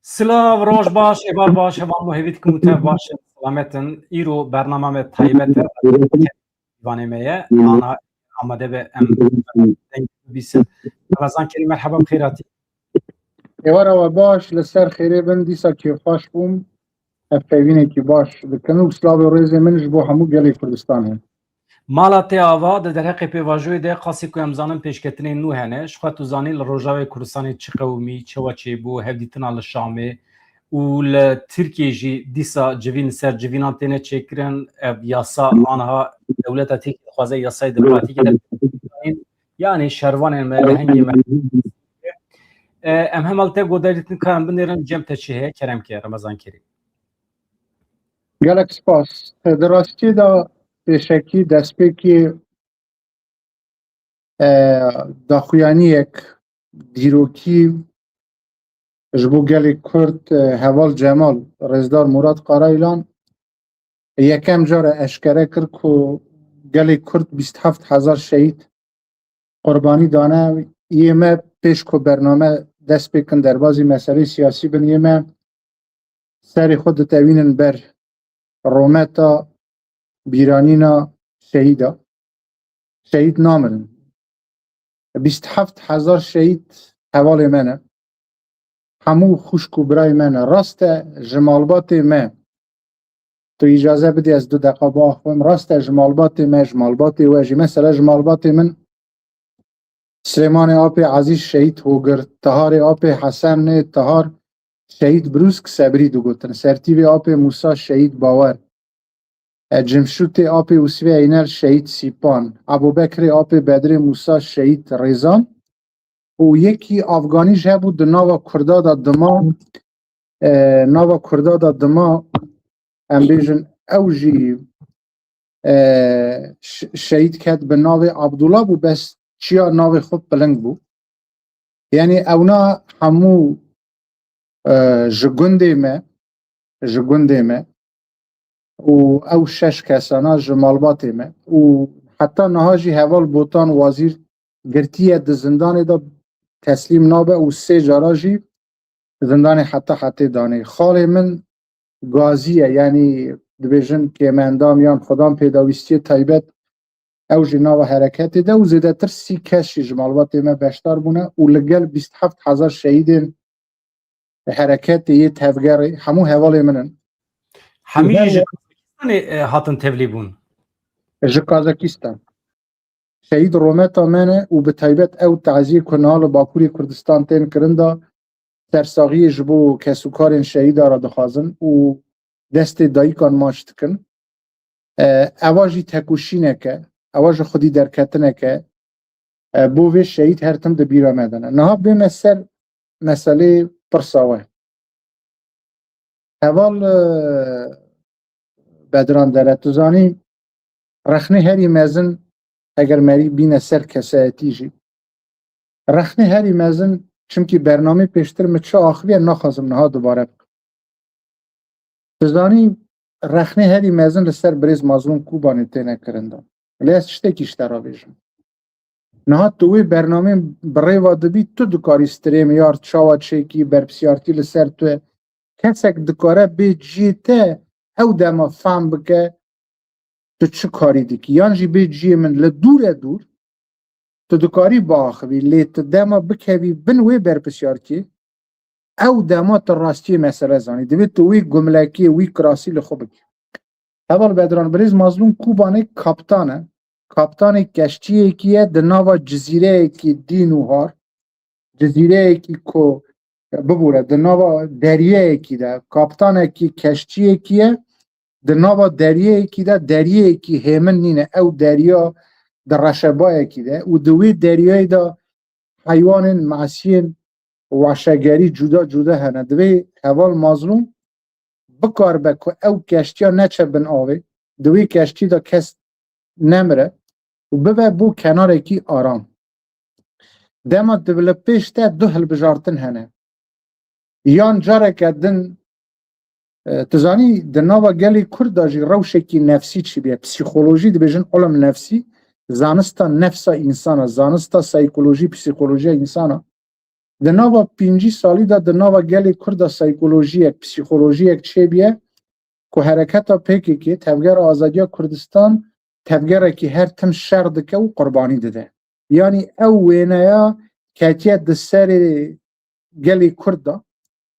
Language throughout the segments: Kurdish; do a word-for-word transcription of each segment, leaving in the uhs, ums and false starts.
Silav, roj baş, êvar baş, hevalno hêvî dikim û tev baş in, selamet in. Îro bernama me taybet e. Vanê me ye. Ana amade be em deng bibîsin. Ramazan Kerîm, merheba, bi xêr hatî. Êvara we baş, li ser xêrê bin, dîsa kêfxweş bûm. Ev peyvînekî baş dikin û silav û rêzê min ji bo hemû gelê Kurdistanê. Mala te ava, di derheqê pêvajoyê de qasî ku em zanin pêşketinên nû hene. Ji xwe tu zanî li Rojavê Kurdistanê çi qewimî, çawa çêbû, hevdîtina li Şamê û li Tirkiyê jî dîsa civîn li ser civînan têne çêkirin. Ev yasa aniha dewleta Tirkiyê dixwaze yasayê di pratîkê de, yanî şervanên me, lehengê me. E, em hemal te godarîtin karin binêrin, cem te çi heye, kerem ke, Remezan Kerîm. Gelek spas. Di rastiyê de pêşekî destpêkê, e, daxuyaniyek dîrokî ji bo gelê Kurd, e, heval Cemal, rêzdar Murat Karaylan, yekem car e eşkere kir ku gelê Kurd bîst heft hezar şehîd qurbanî dane. Yê me pêş ku bername dest pê kin derbazî meselê siyasî bin, yê me serê xwe ditewînin ber rometa bîranîna şehîda. Şehîd namirin. Bîst heft hezar şehîd hevalê me ne. Hemû xwişk û birayê me ne. Rast e, ji malbatê me, tu îcaze bidî ez du deqa biaxivim. Rast e, ji malbatê me, ji malbatê we jî. Mesela ji malbatê min Silêmanê apê Ezîz şehîd Hogir, Tiharê apê Hesenê Tihar şehîd Brûsk Sebrî digotin. Sertîvê apê Mûsa şehîd Bawer. E, Cimşûtê apê Ûsvê Eynel şehîd Sîpan. Ebûbekrê apê Bedrê Mûsa şehîd Rêzan. Û yekî Afganî jî hebû di nava Kurda de dima, e, nava Kurda de dima, em bêjin ew jî, e, ş-, şehîd ket bi navê Abdullah bû, bes çiya navê xwe piling bû. Yanî ewna hemû, e, ji gundê me, ji gundê me û ew şeş kesana ji malbatê me û heta niha jî heval Botan Wazîr girtiye di zindanê de, teslîm nabe û sê cara jî zindanê heta hetê danê. Xalê min gazî ye, yanî dibêjin kêmendam yan xwedan pêdawîstiyê taybet, ew jî nava hereketê de û zêdetir sî kes jî ji malbatê me beşdar bûne û li gel bîst heft hezar şehîdên hereketê yê tevgerê hemû hevalê min in. Hemî jî ji Kazakistanê, e, hatin tevlî bûn. Ji Kazakistan. Şehîd rometa me ne û bi taybet ew taziyê ku niha li Bakurê Kurdistan tên kirin de sersaxiyê ji bo kesûkarên şehîda re dixwazin û destê dayikan maç dikin. E, eva jî tekoşînek e, eva jî xwedî derketinek e. E, bo vê şehîd her tim di bîra me de ne. Niha bême ser meselê pirsa we. Heval, e, Bedran Dere, tu zanî, rexnê herî mezin, eger merî bîne ser kesayetî jî, rexnê herî mezin, çimkî bernamê pêştir min çi axiviye, naxwazim niha dubare bikim. Tu zanî, rexnê herî mezin li ser birêz Mazlûm Kûbanê têne kirin de. Lê ez tiştekî ji te re bêjim. Niha tu wê bernamê bi rêva dibî, tu dikarî strêmiyar çawa çêkî, berpisyartî li ser tu ye. Kesek dikare bê ciyê te ew dema fam bike tu çi karî dikî. Yan jî bê ciyê min li dûre dûr, tu dikarî biaxivî, lê tu dema bikevî bin wê berpisyartiyê, ew dema tu rastiyê mesele zanî. Divê tu wî gumlekê, wî kirasî li xwe bikî. Heval Bedran, birêz Mazlûm Kûbanê kaptan e. Kaptanê keştiyekî ye, di nava cizîreyekî dîn û har, cizîreyekî ku, bibûre, di nava deryayekî de, kaptanekî keştiyekî ye, di nava deryayekî de, deryayekî hêmin nîne, ew derya di reşebayekî de û di wê deryayê de heywanên mesiyên weşegerî cuda cuda hene. Divê heval Mazlûm bikaribe ku ew keştiya neçe bin avê, di wê keştî de kes nemire û bibe bo kenarekî aram. Dema tu li pêş te du hilbijartin hene. Yan careke din, e, tu zanî, di nava gelê Kurd de jî rewşekî nefsî çêbûye. Psîkolojî dibêjin, ilm nefsî, zanista nefsa însana, zanista saykolojî, psîkolojiya însana. Di nava pêncî salî de di nava gelê Kurda saykolojiyek, psîkolojiyek çêbûye ku hereketa P K K, Tevgera Azadiya Kurdistan, tevgerekî her tim şer dike û qurbanî dide. Yanî ew wêneya ketiye di serê gelê Kurd de.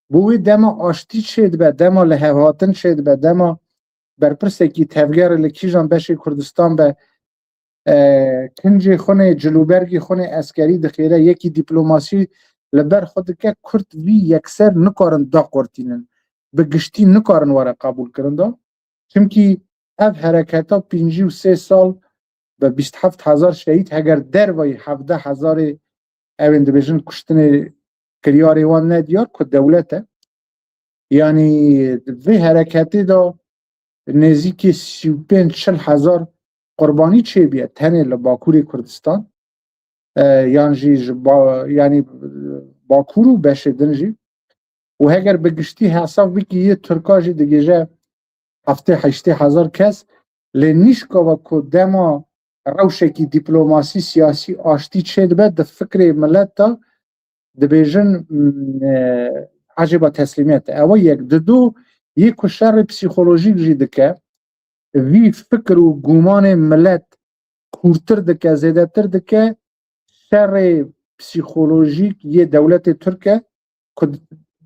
Bo wê dema aştî çêdibe, dema lihevhatin çêdibe, dema berpirsekî tevgerê li kîjan beşê Kurdistan be, e, kincê xwe nê, cilûbergê xwe nê eskerî dixêre, yekî dîplomasî li ber xwe dike, Kurd vî yekser nikarin daqurtînin. Bi giştî nikarin were qebûlkirin de. Çimkî ev hereketa pêncî û sê sal bi bîst heft hezar şehîd, heger dervayî hevdeh hezarê ew ên dibêjin kuştinê kiryarê wan ne diyar ku dewlet e. Yanî di vê hereketê de nêzîkî sî û pênc çil hezar qurbanî çêbûye tenê li Bakurê Kurdistan, e, yan jî ji ba-, yanî, e, Bakur û beşê din jî. Û heger bi giştî hesab bikî, yê Tirka jî digêje heftê heştê hezar kes, lê nîşka ve ku dema rewşekî dîplomasî, siyasî, aştî çêdibe, di fikrê milet de dibêjin, mm, e, ecêba teslîmiyet e. Ew e yek. Didu, yê ku şerê psîkolojîk jî dike, vî fikir û gumanê milet kûrtir dike, zêdetir dike, şerê psîkolojîk yê dewletê Tirk e, ku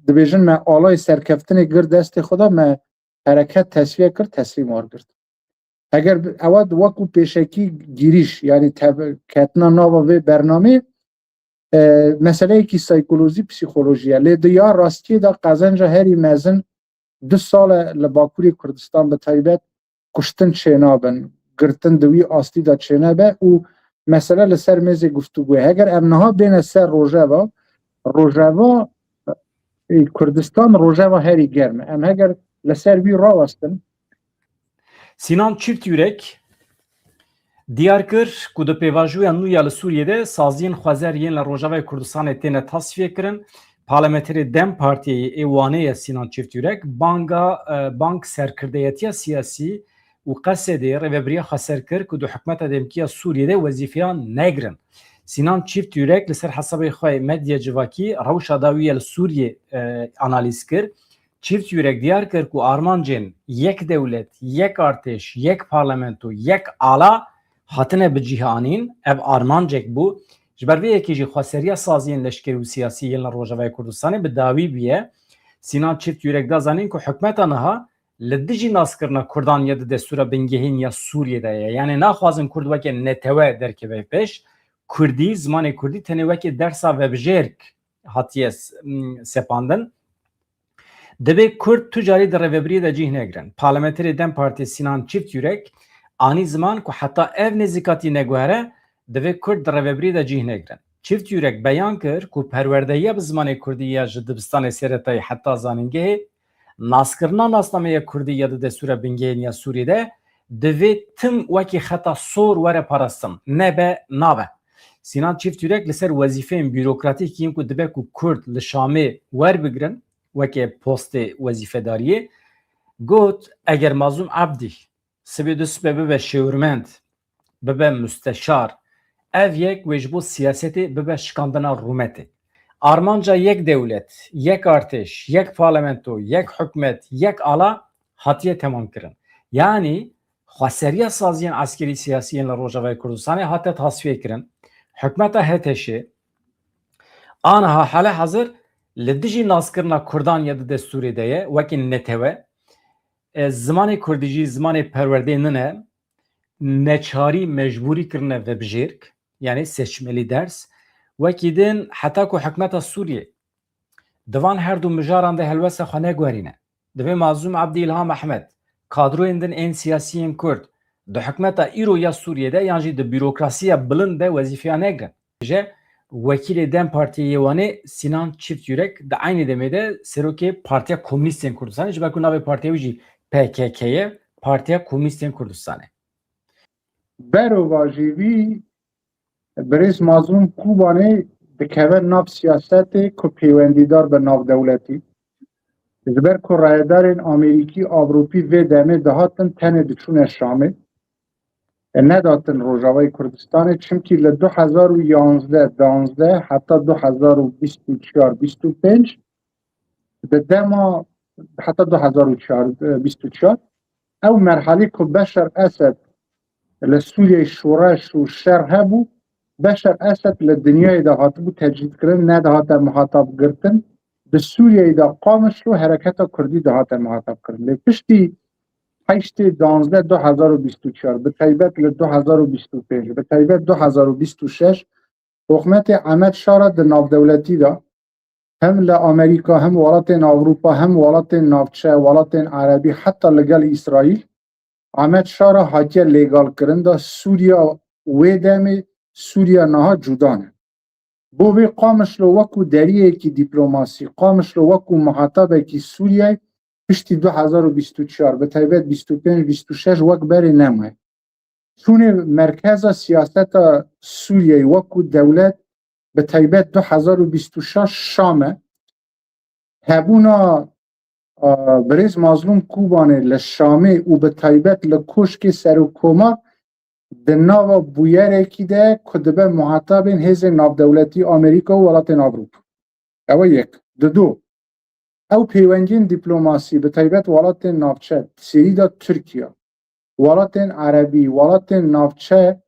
dibêjin me alayê serkeftinê girt destê xwe de, me hereket tesfiye kir, teslîm war girt. Eger bi-, ewa di wekû pêşekî girîş, yanî tev-, ketina nava vê bernamê, e, meseleyekî saykolojî, psîkolojî ye. Lê di ya rastiyê de qezenca herî mezin du sal e li Bakurê Kurdistan bi taybet kuştin çênabin, girtin di wî astî de çênebe û mesele li ser mêzê guftûgû ye. Heger em niha bêne ser rojeva, rojeva, e, Kurdistan rojeva herî germ e. Em heger li ser wî rawestin, Sinan Çiftyurek diyar kir ku di pêvajoya nû ya li Sûriyê de saziyên xwezer yên li Rojavayê Kurdistanê têne tasfiyê kirin. Parlamenterê DEM Partiyê yê Wanê ye Sinan Çiftyurek banga, e, bang serkirdeyetiya siyasî û Qesedê rêvebiriya xweser kir ku di hikûmeta demkî ya Sûriyê de wezîfeyan negirin. Sinan Çiftyurek li ser hesabê xwe yê medya civakî rewşa dawî ya li Sûriyê, e, analîz kir. Çiftyurek diyar kir ku armancên yek dewlet, yek artêş, yek parlamento, yek ala hatine bi cih anîn. Ev armancek bû. Ji ber vê yekê jî xweseriya saziyên leşkerî û siyasî yên li Rojavayê Kurdistanê bi dawî bûye. Sinan Çiftyurek da zanîn ku hikûmeta niha li dijî naskirina Kurdan ya di destûra bingehîn ya Sûriyê de ye. Yanî naxwazin Kurd weke netewe derkeve pêş. Kurdî, zimanê Kurdî tenê weke dersa vebijêrk hatiye s-, m, sepandin. Divê Kurd tu carî di rêvebiriyê de cih negirin. Parlamenterê DEM Partiyê Sinan Çiftyurek anî ziman ku heta ev nêzîkatî neguhere, divê Kurd di rêvebiriyê de cih negirin. Çiftyurek beyan kir ku perwerdehiya bi zimanê Kurdî ya ji dibistanê seretayî heta zanîngehê, naskirina nasnameya Kurdî ya di destûra bingehîn ya Sûriyê de divê tim wekî xeta sor were parastin. Nebe nabe. Sinan Çiftyurek li ser wezîfeyên bürokratîk yên ku dibe ku Kurd li Şamê werbigirin, weke postê wezîfedariyê, got, eger Mazlûm Ebdî sibê du sibe bibe şêwirmend, bibe musteşar, ev yek wê ji bo siyasetê bibe şikandina rûmetê. Armanca yek dewlet, yek artêş, yek parlamento, yek hikûmet, yek ala hatiye temamkirin. Yanî xweseriya saziyên eskerî siyasî yên li Rojavayê Kurdistanê hate tasfiyê kirin. Hikûmeta HTŞê aniha hale hazir li dijî naskirina Kurdan ya di destûrê de ye, wekî netewe. E, zimanê Kurdî jî zimanê perwerdeyê nine, neçarî mecbûrî kirine vebijêrk, yanî seçmeli ders. Wekî din heta ku hikûmeta Sûriyê di van her du mijaran de helwesta xwe neguherîne. Divê Mazlûm Ebdî, Îlham Ehmed, kadroyên din ên siyasî yên Kurd di hikûmeta îro ya Sûriyê de yan jî di bürokrasiya bilind de wezîfeya negirin. Ji wekîlê DEM Partiyê yê Wanê Sinan Çiftyurek di eynî demê de serokê Partiya Komûnîstên Kurdistanê, ji ber ku navê partiya wî jî P K K ye, Partiya Komûnîstên Kurdistanê. Berovajî vî, birêz Mazlûm Kobanê dikeve nav siyasetê ku pêwendîdar be navdewletî. Ji ber ku rayedarên Amerîkî, Avrûpî vê demê dihatin tenê diçûne Şamê. nedatin Rojavayê Kurdistanê, çimkî li du hezar û yanzdeh danzdeh heta du hezar û bîst û çar bîst û pênc, di dema heta du hezar û çar, bîst û çar, ew merhalî ku Beşar Esed li Sûriyeyê şoreş û şer hebû, Beşar Esed li dinyayê de hatibû tecrîdkirin, nedihate muhatab girtin. Di Sûriyeyê de Qamişlo hereketa Kurdî dihate muhatab kirin. Lê piştî heştê danzdeh du hezar û bîst û çar, bi taybet li du hezar û bîst û pênc, bi taybet du hezar û bîst û şeş, hikûmetê Ehmed Şara di navdewletî de, hem li Amerîka, hem welatên Ewropa, hem welatên navçe, welatên Erebî, heta li gel Îsraîl, Ehmed Şara hatiye lêgalkirin de Sûriya wê demê, Sûriya niha cuda ne. Bo vê Qamişlo wekû deriyekî dîplomasî, Qamişlo wekû muhatabekî Sûriyeyê piştî du hezar û bîst û çar, bi taybet bîst û pênc bîst û şeş wek berê nemaye. Çûnê merkeza siyaseta Sûriyeyê wekû dewlet, bi taybet du hezar û bîst û şeş Şam e. Hebûna, a, birêz Mazlûm Kobanê li Şamê û bi taybet li Koşkê Serokkomar di nava bûyerekî de ku dibe muhatabên hêzên navdewletî Amerîka û welatên Ewropa. Ew e yek. Dido, ew pêwendiyên dîplomasî, bi taybet welatên navçe, serî de Tirkiye, welatên Erebî, welatên navçe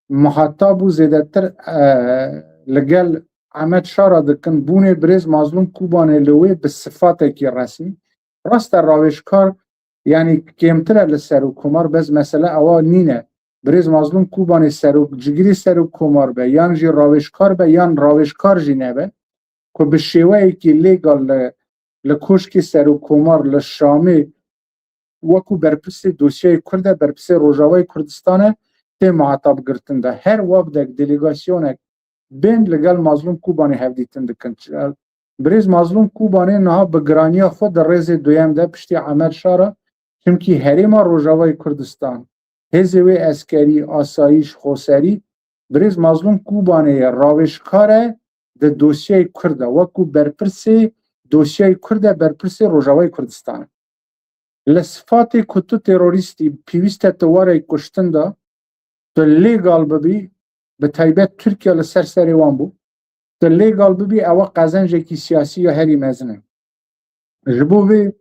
muhatab û zêdetir, e, li gel Ehmed Şara dikin, bûnê birêz Mazlûm Kobanê li wê bi sifatekî resmî. Rast e, rawêjkar, yanî kêmtir e li Serokkomar, bes mesele ewa nîne. Birêz Mazlûm Kobanê serok, cigirê Serokkomar be, yan jî rawêjkar be, yan rawêjkar jî nebe, ku bi şêweyekî lêgal li, li Koşkê Serokkomar li Şamê wekû berpirsê dosyayê Kurd e, berpirsê Rojavayê Kurdistan e, tê muhatab girtin de. Her wafdek, delegasyonek bên li gel Mazlûm Kobanê hevdîtin dikin. Birêz Mazlûm Kobanê niha bi giraniya xwe di rêzê duyem de piştî Ehmed Şara, çimkî herêma Rojavayê Kurdistan, hêzê wê eskerî, asayîş, xoserî, birêz Mazlûm Kobanê ye, rawêjkar e di dosyayê Kurd de, wekû berpirsê dosyayê Kurd de, berpirsê Rojavayê Kurdistan e. Li sifatê ku tu terorîstî, pêwîst e tu were kuştin de, tu lêgal bibî, bi taybet Tirkiye li ser serê wan bû, tu lêgal bibî, ew e qezencekî siyasî ya herî mezin e. Ji bo vê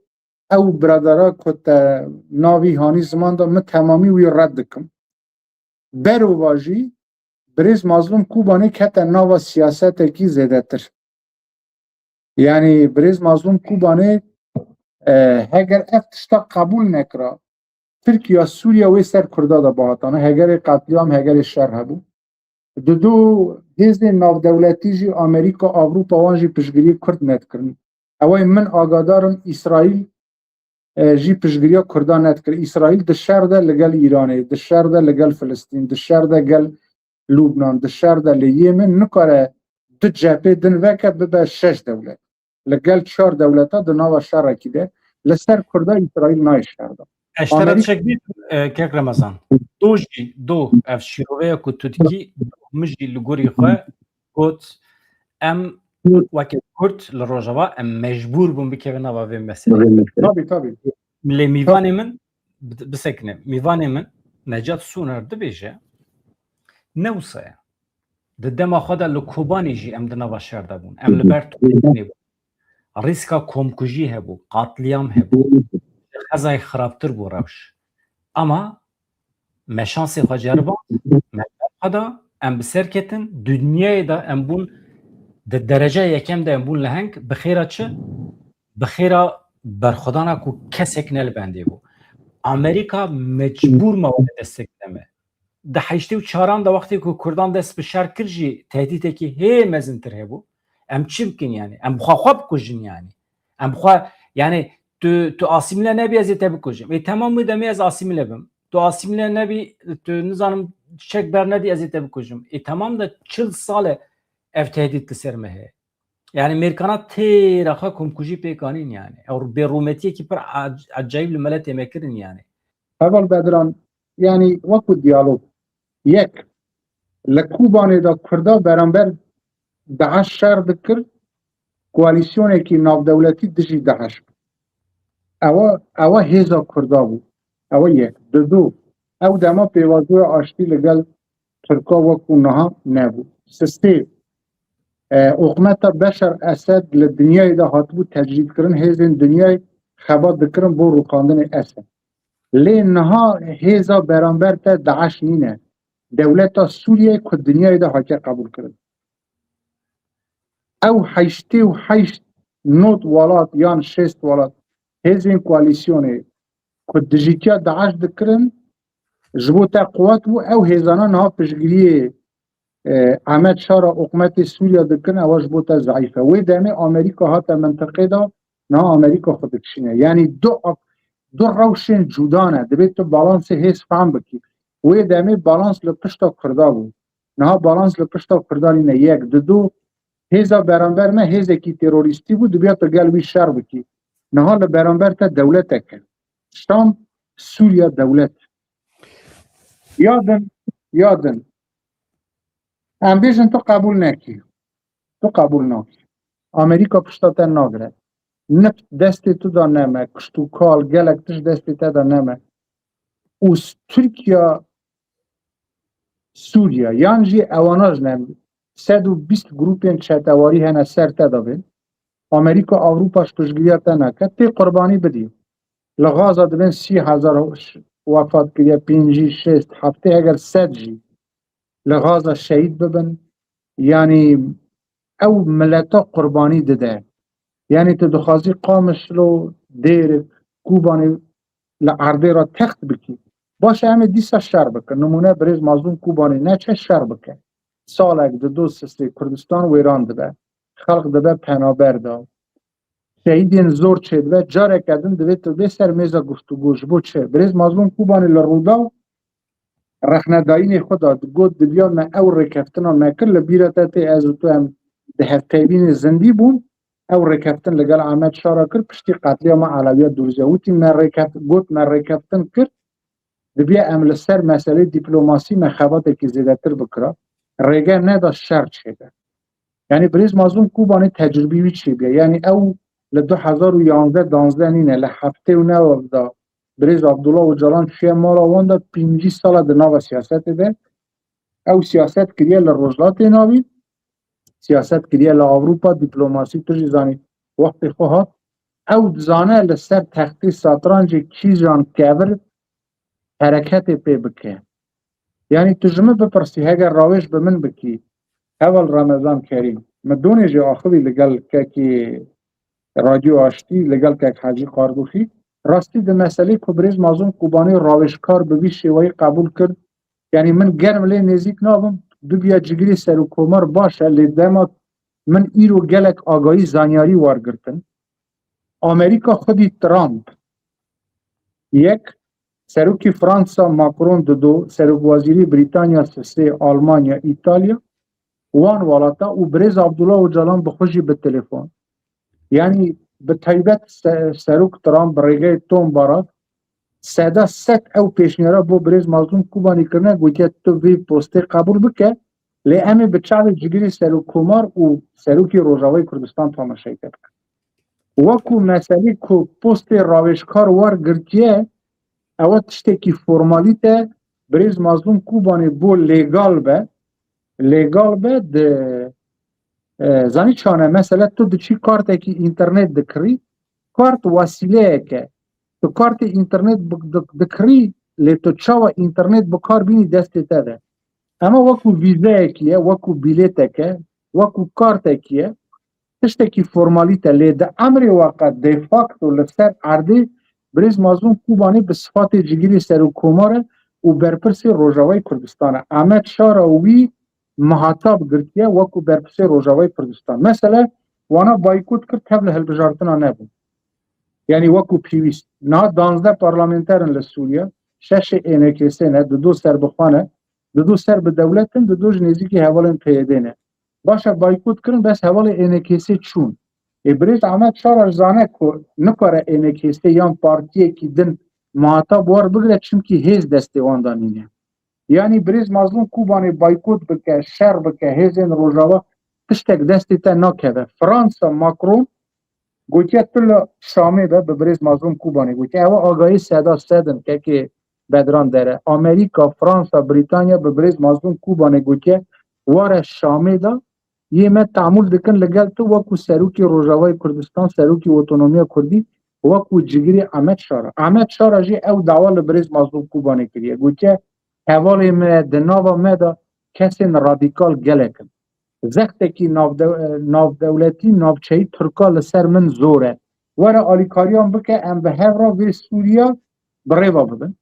ew biradara ku te navî hanî ziman de, min temamî wî red dikim. Berova jî birêz Mazlûm Kobanê kete nava siyasetekî zêdetir. Yanî birêz Mazlûm Kobanê, e, heger ev tişta qebûl nekira, Tirkiye, Sûriye wê ser Kurda de bihatane, hegerê qetlîam, hegerê şer hebû. Dido hêzên navdewletî jî, Amerîka, Ewropa, wan jî piştgiriyê Kurd nedikirin. Ew ê min agadar im, Îsraîl, e, jî piştgiriya Kurdan nedikir. Îsraîl di şer de li gel Îranê, di şer de li gel Filistîn, di şer de gel Lubnan, di şer de li Yemen, nikare du cephê din veke bibe şeş dewlet. Li gel çar dewleta di nava şerekî de, li ser Kurda Îsraîl nayê şer de. Ez ji te re Amerîka tişek bî, e, kek Remezan. Do jî, do, ev şîroveya ku tu dikî, min jî li gorî xwe got, em weke Kurd li Rojava, em mecbûr bûn bikevin nava vê meseleyê. Tabî, tabî. Lê mîvanê min, bi-, bisekine, mîvanê min, Necat Soner dibêje, ne wisa ye. Di dema xwe de li Kobanê jî em di nava şer de bûn. Em li ber Tirkiyê bûn. Rîska komkujî hebû, qatlîam hebû. Ji qezayê xirabtir bû rewş. Ama me şansê xwe ceriband, me berxwe da, em bi ser ketin, dinyayê de em bûn, di dereceya yekem de em bûn leheng, bi xêra çi? Bi xêra berxwedana ku kesek ne li bendê bû. Amerîka mecbûr ma were destek deme. Di heştê û çaran de wextê ku Kurdan dest bi şer kir jî tehdîtekî hê mezintir hebû. Em çi bikin yani? Em xwe xwe bikujin yani. Em xwe, yani tu, tu asîmîle nebî ez ê te bikujim. Ê temam wê demê ez asîmîle bim. Tu asîmîle nebî, tu nizanim çek bernedî ez ê te bikujim. Ê temam de çil sal e ev tehdît li ser me heye. Yani Mêrkana têra xwe komkujî pêk anîn yani. Ew bêrûmetiyekî pir ac-, ecayîb li miletê me kirin yani. Heval Bedran, yani wekû diyalog. Yek, li Kobanê de Kurda beramber DAIŞ şer dikir, koalîsyonekî navdewletî dijî DAIŞ bû. Ewa, ewa hêza Kurda bû. Ewa yek. Dido, Ew dema pêvajoya aştî li gel Tirka wekû niha nebû. Sisê, e, hikûmeta Beşar Esed li dinyayê de hatibû tecrîdkirin, hêzên dinyayê xebat dikirin bo rûxandinê Esed. Lê niha hêza beramber te DAIŞ nîne. Dewleta Sûriyeyê ku dinyayê de hatiye qebûlkirin. Ew heştê û heşt not welat yan şêst welat hêzên koalîsyonê ku dijîtiya DAIŞ dikirin, ji bo te quwet bû, ew hêzana niha piştgiriyê, e, Ehmed Şara hikûmetê Sûriya dikin, ewa ji bo te zeîf e. Wê demê Amerîka hate mintiqê de, niha Amerîka xwe dikişîne. Yanî du ak-, du rewşên cuda ne. Divê tu balansê hêz fehm bikî. Wê demê balans li pişta Kurda bû. Niha balans li pişta Kurda nîne. Yek, di du, hêza beramber me hêzekî terorîstî bû, dibiya tu gel wî şer bikî. Niha li beramber te dewletek e. Şam, Sûriya dewlet. Ya din, ya din. Em bêjin tu qebûl nekî. Tu qebûl nakî. Amerîka pişta te nagire. Nift destê tu de neme, kişt û kal, gelek tişt destê te de neme. Û s-, Tirkiya, Sûriya, yan jî ewana ji ne sed û bîst grûpên çetewarî hene ser te de bên. Amerîka, Ewropa ji piştgiriya te nake. Tê qurbanî bidî. Li Gaza dibên sî hezar wefat kiriye, pêncî, şêst, heftê, heger sed jî li Gaza şehîd bibin. Yanî ew mileta qurbanî dide. Yanî tu dixwazî Qamişlo, Dêrik, Kobanê li erdê re text bikî. Baş e, em ê dîsa şer bikin. Nimûne birêz Mazlûm Kobanê neçe şer bike. Salek di do Sisê Kurdistan wêran dibe. Xelq dibe penaber de. Şehîdên zor çêdibe. Careke din divê tu bê ser mêza guftûgo. Ji bo çi? Birêz Mazlûm Kobanê li Rûdaw rexnedayînê xwe da, got, dibiya me ew rêkeftina me kir, li bîra te tê ez û tu em di hevpeyvînê zindî bûn, ew rêkeftin li gel Ehmed Şara kir, piştî qetlîama Elewiyat Dûrîzê. Witî me rêkeft-, got me rêkeftin kir, dibiya em li ser meselê dîplomasî me xebatekî zêdetir bikira, rêge neda şer çêbe. Yanî birêz Mazlûm Kobanê tecrûbî wî çêbiye. Yanî ew li du hezar û yanzdeh danzdeh nîne, li heftê û neh de birêz Abdullah Ocalan çûye mala wan de, pêncî sala di nava siyasetê de. Ew siyaset kiriye li Rojhilatê Navîn, siyaset kiriye li Ewropa, dîplomasî, tu jî zanî wextê xwe hat. Ew dizane li ser textê satrancê kîjan kevir hereketê pê bike. Yanî tu ji min bipirsî, heger rawêj bi min bikî, heval Remezan Kerîm, min donê jî axivî li gel kekê Radyo Aştî, li gel kek Hecî Qardoxî, rastî di meselê ku birêz Mazlûm Kobanî rawêjkar bi vî şêweyî qebûl kir, yanî min germ lê nêzîk nabim, bibiya cigirê serokkomar baş e, lê dema min îro gelek agahî, zanyarî wergirtin. Amerîka xwedî Trump, yek, serokî Fransa Macron, dido, serokwezîrî Brîtanya, sisê Almanya, Îtalya, wan welata û birêz Abdullah Ocalan bi xwe jî bi telefon. Yanî bi taybet se-, serok Trump bi rêgeyê Tom Barrack seda sed ew pêşniyara bo birêz Mazlûm Kobanî kirine, gotiye tu vê postê qebûl bike, lê em ê bi çavê cigirê serokkomar û serokê Rojavayê Kurdistan tamaşeyê te bikin. Wekû meselê ku postê rawêjkar wer girtiye, ew e tiştekî formalîte, birêz Mazlûm Kobanê bo legal be, legal be di, e, zanî çane, mesela tu diçî kartekî înternet dikirî, kart wesîleyek e. Tu kartê înternet bi-, di-, dikirî, lê tu çawa înternet bi kar bînî destê te de. Ema wekû vîzeyekî ye, wekû bîlêtek e, wekû kartekî ye, tiştekî formalîte, lê di emrê we qe de facto li ser erdê birêz Mazlûm Kobanî bi sifatê cigirê serokkomar e û berpirsê Rojavayê Kurdistan e. Ehmed Şara wî mihatab girtiye wekû berpirsê Rojavayê Kurdistan. Mesele wana baykot kir, tev li hilbijartina nebû. Yanî wekû pêwîst. Niha danzdeh parlamenter in li Sûriye, şeşê E N K S ne, dido serbixwe ne, dido ser bi dewlet in, dido ji nêzîkî hevalên P Y D ne. Baş e, baykot kirin, bes hevalê E N K S çûn. Ê birêz Ehmed Şara zane ku nikare E N K S yan partiyekî din muhatab wer bigire, çimkî hêz destê wan de nîne. Yanî birêz Mazlûm Kobanê baykot bike, şer bike, hêzên Rojava, tiştek destê te nakeve. Fransa, Macron gotiye tu li Şamê be, bi birêz Mazlûm Kobanê gotiye. Ewa agahî seda sed in, kekê Bedran Dere. Amerîka, Fransa, Brîtanya bi birêz Mazlûm Kûbanê gotiye, were Şamê de yê me temûl dikin li gel tu wekû serokê Rojavayê Kurdistan, serokê Otonomiya Kurdî, wekû cigirê Ehmed Şara. Ehmed Şara jî ew dawa li birêz Mazlûm Kûbanê kiriye. Gotiye, hevalê me di nava me de kesên radîkal gelek in. Zextekî navde-, navdewletî, navçeyî Tirka li ser min zor e. Were alîkariyan bike, em bi hev re vê Sûriya bi rêva bibin.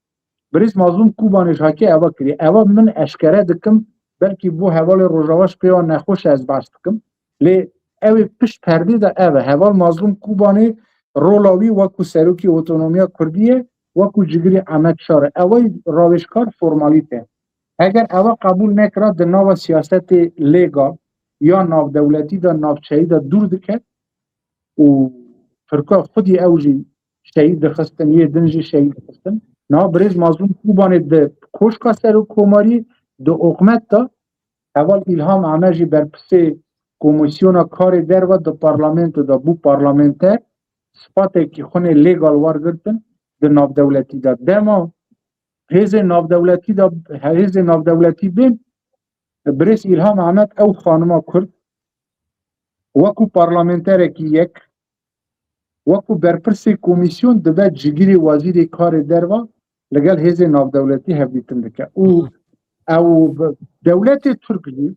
Birêz Mazlûm Kûbanê ji heke eva kiriye. Eva min eşkere dikim, belkî bo hevalê Rojava ji pêwa nexweş e ez behs dikim. Lê ew ê pişt perdê de ev e. Heval Mazlûm Kûbanê rola wî wekû serokê Otonomiya Kurdî ye, wekû cigirê Ehmed Şar e. Ewa rawêjkar formalîte. Eger ewa qebûl nekira, di nava siyasetê lêgal ya navdewletî de, navçeyî de dûr dike û Tirka xwedî ew jî şehîd dixistin, yê din jî şehîd dixistin. Niha birêz Mazlûm Kûbanê di koşka Serokkomarî, di oqmet de, heval Îlham Ame jî berpirsê Komîsyona Karê Derve di parlamento de bû parlamenter, sifatekî xwinê lêgal wergirtin di navdewletî de. Dema hêzên navdewletî de, hêzên navdewletî bên, birêz Îlham Ame ew xanima Kurd wekû parlamenterekî yek, wekû berpirsê komîsyon dibe cigirê wezîrê karê derva li gel hêzên navdewletî hevdîtin dike. Û ew dewletê Tirk jî,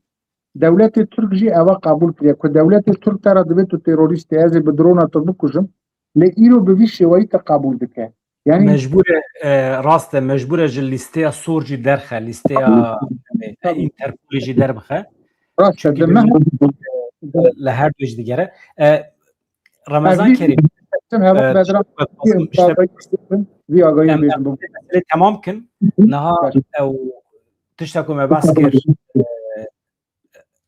dewletê Tirk jî eva qebûl kiriye ku dewletê Tirk te re dibê tu terorîst î, ez ê bi drona tu bikujim. Lê îro bi vî şêwayî te qebûl dike. Yanî mecbûr e, e, rast e, mecbûr e ji lîsteya sor jî derxe, lîsteya, e, Tabii. Interpolê jî derbixe. Rast e, Çünkü di meha dewlet, e, li her du jî digere. E, Remezan Kerîm, e, heval Bedran, işte, vî agahî em, bêjin, em meselê temam kin. Niha ew tişta ku me behs kir, e,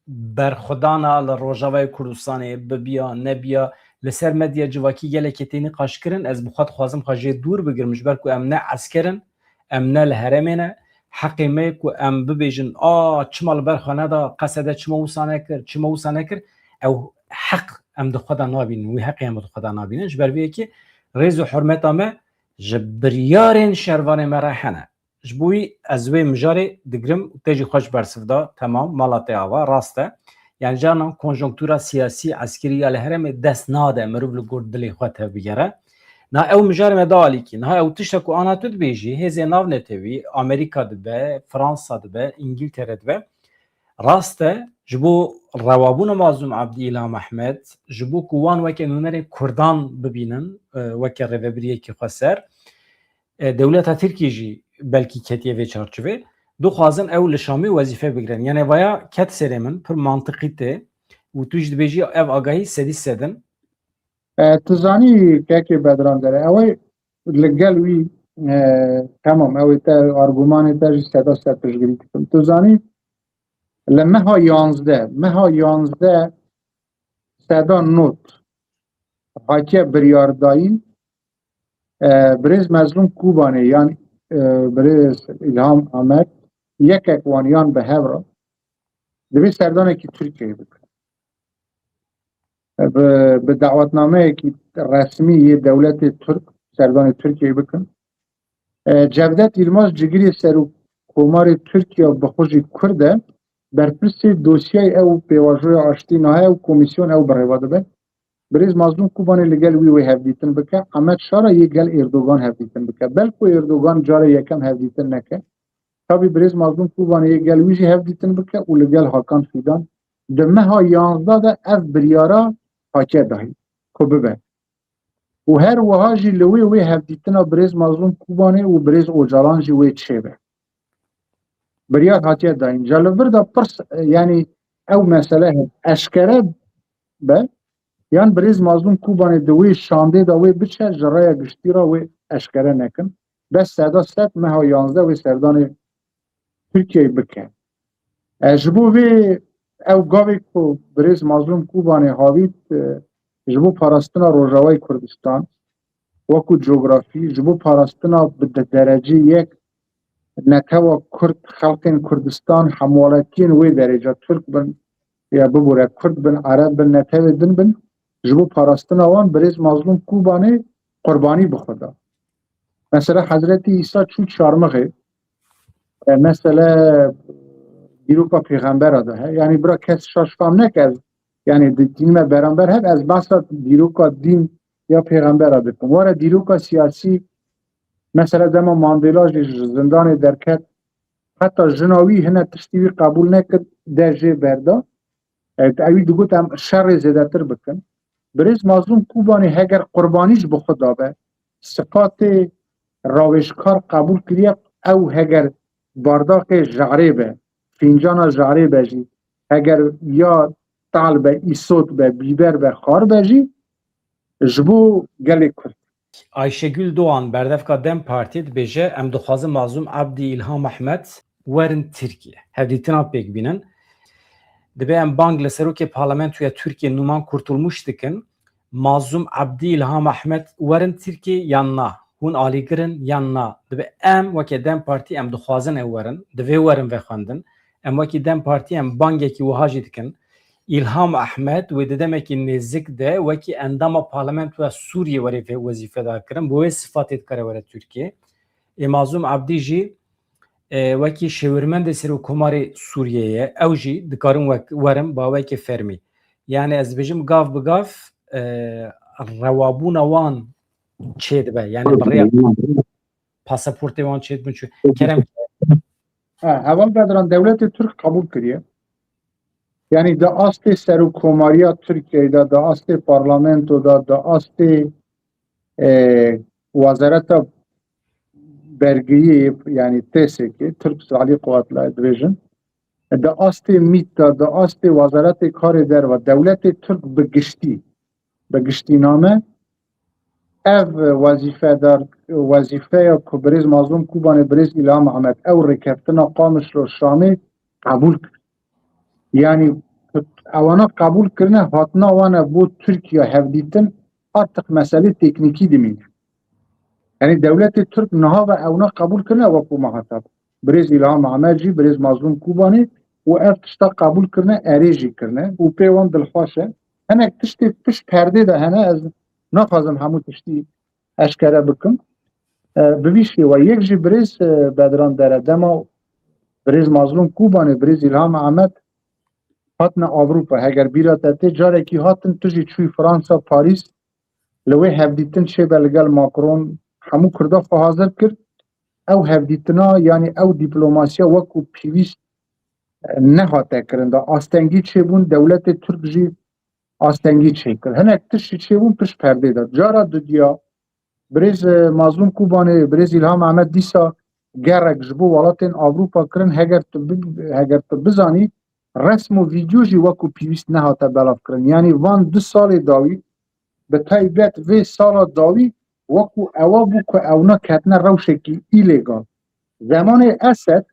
berxwedana li Rojavayê Kurdistanê bibiya, nebiya, li ser medya civakî gelekê tê nîqaş kirin. Ez bi xwe dixwazim xwe jê dûr bigirim, ji ber ku em ne esker in, em ne li herêmê ne. Heqê me ye ku em bibêjin, a, çima li ber xwe neda, Qesede çima wisa nekir, çima wisa nekir? Ew heq em di xwe de nabînin, wî heqê em di xwe de nabînin. Ji ber vê yekê rêz û hurmeta me ji biryarên şervanê me re hene. Ji bo wî ez wê mijarê digirim û te jî xwe ji bersiv da, temam, mala te ava, rast e. Yani carnan konjonktura siyasî, eskerî ya li herêmê dest nade, mirov li gor dilê xwe tevbigere. Niha ew mijarê me da alîkî. Niha ew tişta ku ana tu dibêjî, hêzên navnetewî, Amerîka dibe, Fransa dibe, Îngiltere dibe. Rast e, ji bo rewabûna Mazlûm Ebdî, Îlham Ehmed, ji bo ku wan weke nûnerên Kurdan bibînin, e, weke rêvebiriyekî xweser, e, dewleta Tirkiyê jî belkî ketiye vê çarçovê, dixwazin ew li Şamê wezîfe bigirin. Yanî vaya ket serê min, pir mantiqî tê û tu jî dibêjî ev agahî sedî sed in. E, tu zanî kekê Bedran Dere, ew ê li gel wî, e, temam, ew ê te argumanê te jî seda sed piştgirî dikim. Tu zanî li meha yanzdeh, meha yanzdeh seda not hatiye biryardayî, e, birêz Mezlûm Kûbanê yan, e, birêz Îlham Amed, yekek wan yan bi hev re divê serdanekî Tirkiyeyê bikin. Bi, bi dawetnameyekî resmî yê dewletê Tirk serdanê Tirkiyeyê bikin. E, Cevdet Yilmaz cigirê serokkomarê Tirkiye bi xwe jî Kurd e, berpirsê dosyayê ew pêvajoya aştî niha ew komîsyon ew bi rêva dibe. Birêz Mazlûm Kûbanê li gel wî wê hevdîtin bike, Ehmed Şara yê gel Erdogan hevdîtin bike. Belku Erdogan carê yekem hevdîtin neke. Tabî birêz Mazlûm Kûbanê yê gel wî jî hevdîtin bike û li gel Hakan Fîdan di meha yanzdeh de ev biryara hatiye dahî ku bibe. Û her wiha jî li wê wê hevdîtina birêz Mazlûm Kûbanê û birêz Ocalan jî wê çêbe. Biryar hatiye dayîn. Ca li vir de pirs, yanî ew mesele hebe. Eşkere be, yan birêz Mazlûm Kûbanê di wê şandê de wê biçe, ji raya giştî re wê eşkere nekin. Bes seda sed meha yanzdeh wê serdanê Tirkiyeyê bike. E, ji bo vê ew gavê ku birêz Mazlûm Kûbanê havît, e, ji bo parastina Rojavayê Kurdistan, wekû cografî, ji bo parastina bi de-, derecê yek netewa Kurd, xelkên Kurdistan, hemwaletiyên wê derêca Tirk bin, ya bibûre Kurd bin, Ereb bin, netewê din bin, ji bo parastina wan birêz Mazlûm Kûbanê qurbanî bi xwe da. Mesela Hezretî Îsa çû Çarmixê, e, mesele dîroka pêxembera de he. Yanî bira kes şaş fam neke ez, yanî di dîn me beramber heb, ez behsa dîroka dîn ya pêxembera dikim. Were dîroka siyasî, mesela dema Mandela jî ji zindanê derket, heta jina wî hine tiştî wî qebûl nekir, de jê berda. E, ewî digot em şerê zêdetir bikin. Birêz Mazlûm Kobanê heger qurbanî ji bi xwe dabe, sifatê rawêjkar qebûl kiriye, ew heger bardaqê jarê be, fîncana jarê be jî, heger ya tal be, îsot be, bîber be, xar be jî, ji bo gelê Kurd. Ayşegül Doğan, berdevka DEM Partî dibêje, em dixwazin Mazlûm Abdî, Îlham Ehmed werin Tirkiye. Hevdîtina pêk bînin. Dibe em bang li serokê parlamentoya Tirkiye Numan Kurtulmuş dikin. Mazlûm Abdî, Îlham Ehmed werin Tirkiye yan na? Hûn alîgir in yan na? Dibe em weke DEM Partî em dixwazin ew werin. Divê werin vexwendin. Em wekî DEM Partî em bangekî wiha jî dikin. Îlham Ehmed wê di demekî nêzik de wekî endama parlamentoya Sûriyê were vê wezîfedar kirin. Bi wê sifatê dikare were Tirkiye. Ê Mazlûm Abdî jî, e, wekî şêwirmendê Serokkomarê Sûriyê ye. Ew jî dikarin wek, werin bawekê fermî. Yani ez dibêjim gav bi gav, e, rewabûna wan çêdibe. Yani bi rêya pasaportê wan çêdibin. Çu-, kerem. Ha, heval Bedran, dewletê Tirk qebûl kiriye. Yanî di astê serokkomariya Tirkiyeyê de, di astê parlamento de, di astê, e, wezareta bergiyê, yanî T S K, Türk Silahlı Kuvvetleri dibêjin, di astê MÎT de, di astê wezaretê karê derve, dewletê Tirk bi giştî, bi giştîname ev wezîfedar, wezîfeya ku birêz Mazlûm Kobanê, birêz Îlham Ehmed, ew rêkeftina Qamişlo Şamê qebûl kir. Yanî ewana qebûl kirine, hatina wan e bo Tirkiye hevdîtin, artık meselê teknîkî dimîne. Yanî dewletê Tirk niha ve ewna qebûl kirine wekû me heta. Birêz Îlham Ehmed jî, birêz Mazlûm Kobanê û ev tişta qebûl kirine, erê jî kirine û pê wan dilxweş e. Hinek tiştê pişt perdê de hene, ez naxwazim hemû tiştî eşkere bikim. E, bi vî şêwe yek jî birêz, e, Bedran Dere, dema birêz Mazlûm Kobanê, birêz Îlham Ehmed hatine Ewropa, heger bîra te tê, carekî hatin, tu jî çûyî Fransa, Parîs, li wê hevdîtin çêbe li gel Macron, hemû Kurda xwe hazir kir. Ew hevdîtina, yanî ew dîplomasiya wekû pêwîst, e, nehate kirin de. Astengî çêbûn, dewletê Tirk jî astengî çêkir. Hinek tişt jî çêbûn pişt perdê de. Cara dudiya, birêz, e, Mazlûm Kobanê, birêz Îlham Ehmed dîsa gerek ji bo welatên Ewropa kirin, heger tu bi-, heger tu bizanî, resm û vîdyo jî wekû pêwîst nehate belavkirin. Yanî van du salê dawî, bi taybet vê sala dawî, wekû ewa bû ku ewna ketine rewşekî îlegal. Zemanê Esed,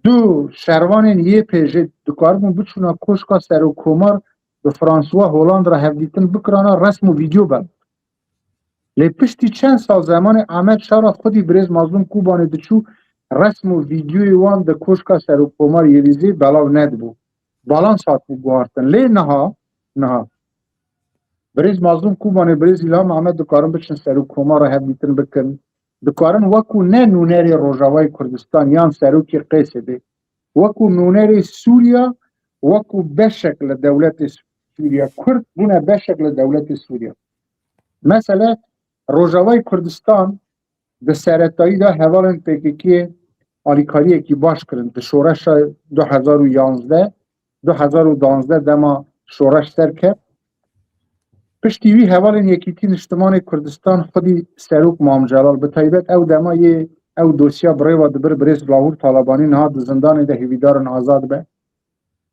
du şervanên Y P G dikaribûn biçûna koşka serokkomar, bi François Hollande re hevdîtin bikirana, resm û vîdyo belav. Lê piştî çend sal, zemanê Ehmed Şara xwedî birêz Mazlûm Kobanê diçû, resm û vîdyoyê wan di koşka serokkomar Yêlîzê belav nedibû. Balans hatibû guhartin. Lê niha, niha birêz Mazlûm Kobanê, birêz Îlham Ehmed dikarin biçin serokkomar re hevdîtin bikin. Dikarin wekû ne nûnerê Rojavayê Kurdistan yan serokê Q S D, wekû nûnerê Sûriya, wekû beşek li dewletê Sûriya, Kurd bûne beşek li dewletê Sûriya. Mesele Rojavayê Kurdistan di seretayî de hevalên P K K alîkariyekî baş kirin. Di şoreşa du hezar û yanzdeh, du hezar û danzdeh dema şoreş serket, piştî wî hevalên Yekîtî Niştimanê Kurdistan, xwedî Serok Mam Celal, bi taybet ew dema yê ew dosya bi rêva dibir birêz Lahûr Talabanî, niha di zindanê de, hêvîdar in azad be.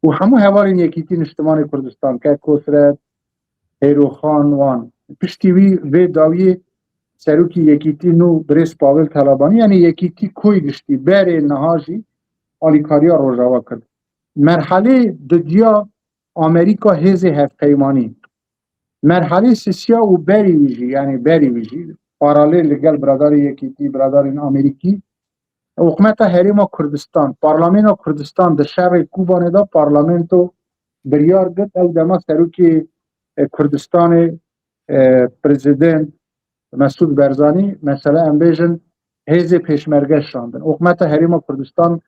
Û hemû hevalên Yekîtî Niştimanê Kurdistan, Kek Kosret, Hêroxan wan. Piştî wî vê dawiyê serokî Yekîtî nû birêz Pavel Talabanî, yanî Yekîtî koy giştî berê niha jî alîkariya Rojava kir. Merhelê dudiya Amerîka hêzê hevpeymanî. Merhelê sisiya û berî wî jî, yanî berî wî jî, paralel li gel biradarê Yekîtî, biradarên Amerîkî, Hikûmeta Herêma Kurdistan, Parlamentoya Kurdistan di şerê Kobanê de parlamento biryar girt, ew dema serokê, e, Kurdistanê, e, prezident Mesûd Berzanî, mesela em bêjin hêzê pêşmerge şandin. Hikûmeta Herêma Kurdistan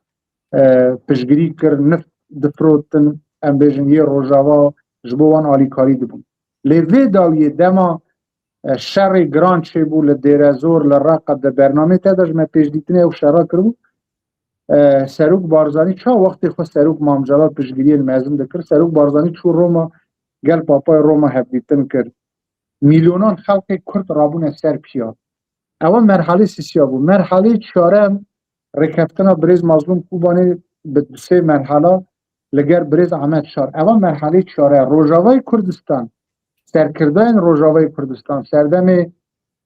e, piştgirî kir, nift difirotin, em bêjin yê Rojava ji bo wan alîkarî dibûn. Lê vê dawiyê dema e, şerê giran çêbû li Dêrezor, li Reqa, di bernameyê te de ji me pêşdîtinê ew şera kiribû. E, Serok Barzanî ça wextê xwe Serok Mam Celal piştgiriyên mezin dikir, Serok Barzanî çû Roma, gel Papayê Roma hevdîtin kir. Milyonan xelkê Kurd rabûne ser piya. Ewa merhalê sisiya bû. Merhalê çarem rêkeftina birêz Mazlûm Kubanê bi sê merhala li gel birêz Ahmet Şar. Ewa merhalê çare. Rojavayê Kurdistan, serkirdayên Rojavayê Kurdistan, serdemê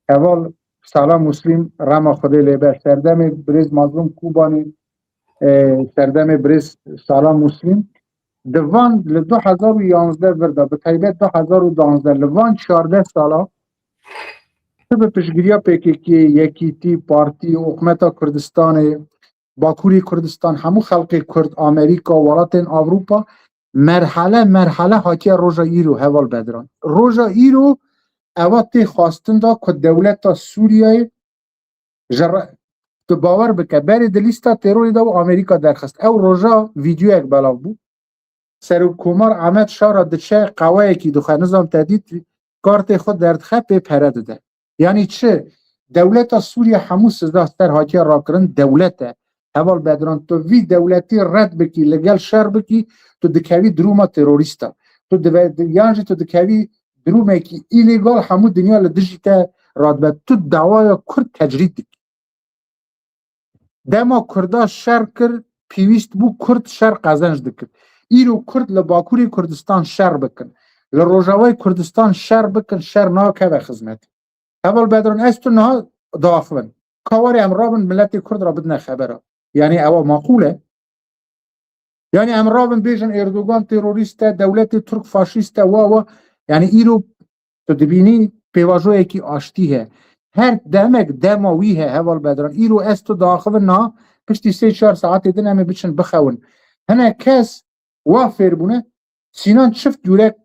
heval Sala Muslim, rema Xwedê lê be, serdemê birêz Mazlûm Kubanê, e, serdemê birêz Sala Muslim, di van li du hezar û yanzdeh vir de, bi taybet du hezar û duwazdeh, li van çardeh sala tu bi piştgiriya P K K, Yekîtî, Partî, Hikûmeta Kurdistanê, Bakurê Kurdistan, hemû xelkê Kurd, Amerîka, welatên Ewropa, merhale merhale hatiye roja îro, heval Bedran. Roja îro ewa tê xwestin da ku dewleta Sûriyeyê ji re-, tu bawer bike, berê di lîsta terorê de û Amerîka derxist. Ew roja vîdyoyek belav bû. Serokkomar Ahmet Şara diçe qaweyekî dixwe, nizam te dît, kartê xwe derdixe, pê pere dide. Yanî çi? Dewleta Sûriye hemû siza ser hatiye rakirin, dewlet e. Heval Bedran, tu vî dewletî red bikî, li gel şer bikî, tu dikevî duruma terorîsta. Tu dive, yan jî tu dikevî durumekî îlîgal, hemû dinya li dijî te radibe. Tu dawaya Kurd tecrîd dikî. Dema Kurda şer kir, pêwîst bû Kurd şer qezenc dikir. Îro Kurd li Bakurê Kurdistan şer bikin, li Rojavayê Kurdistan şer bikin, şer nakeve xizmet. Heval Bedran, ez tu niha diaxivin. Ka were em rabin miletê Kurd re bidine xebera. Yanî ewa maqûl e? Yanî em rabin bêjin Erdogan terorîst e, dewletê Tirk faşîst e, wa wa. Yanî îro tu dibînî pêvajoyekî aştî he. Her demek dema wî he, heval Bedran. Îro ez tu diaxivin niha, piştî sê çar saetê din em ê biçin bixewin. Hinek kes wa fêr bûne, Sînan çift yûrek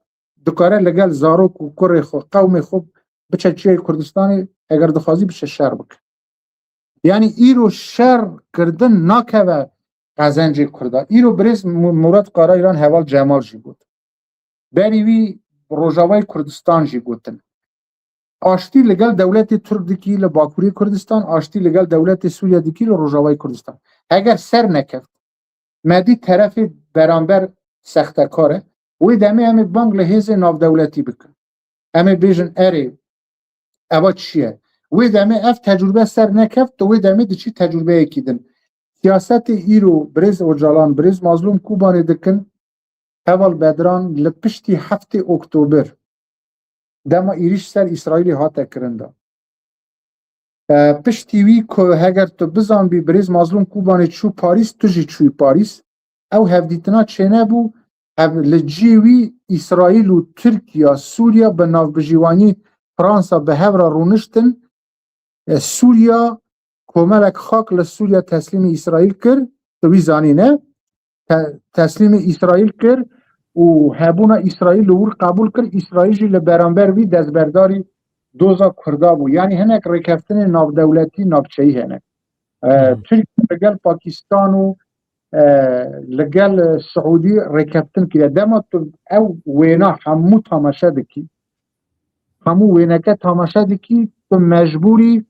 dikare li gel zarok û kurê xwe, qewmê xwe biçe çiyayê Kurdistanê, eger dixwazî biçe şer bike. Yanî îro şer kirdin nakeve qezencê Kurda. Îro birêz Mu-, Murat Karaylan heval Cemal jî got. Berî wî Rojavayê Kurdistan jî gotin. Aştî li gel dewletê Tirk dikî li Bakurê Kurdistan, aştî li gel dewletê Sûriye dikî li Rojavayê Kurdistan. Heger ser nekeft, me dî terefê beramber sextekar e, wê demê em ê bang li hêzê navdewletî bikin. Em ê bêjin erê, eva çi ye? Wê demê ev tecrube ser nekeft, tu wê demê diçî tecrubeyekî din. Siyasetê îro birêz Ocalan, birêz Mazlûm Kubanê dikin, heval Bedran, li piştî heftê Oktober, dema êrîş ser Îsraîlê hate kirin de. E, piştî wî ku heger tu bizanbî birêz Mazlûm Kubanê çû Parîs, tu jî çûyî Parîs. Ew hevdîtina çênebû, hev-, li cî wî Îsraîl û Tirkiye, Sûriye bi navbijîwanî Fransa bi hev re rûniştin. E, Sûriya, komelek xak li Sûriya teslîmî Îsraîl kir, tu wî zanîne, te-, teslîmî Îsraîl kir û hebûna Îsraîl li wir qebûl kir, Îsraîl jî li beramber vî destberdarî doza Kurda bû. Yanî hinek rêkeftinê navdewletî, navçeyî hene. E, Hı hı. Tirkiye li gel Pakistan û, e, li gel Siûdî rêkeftin kiriye. Dema tu ew wêna hemû tamaşe dikî, hemû wêneke tamaşe dikî, tu mecbûrî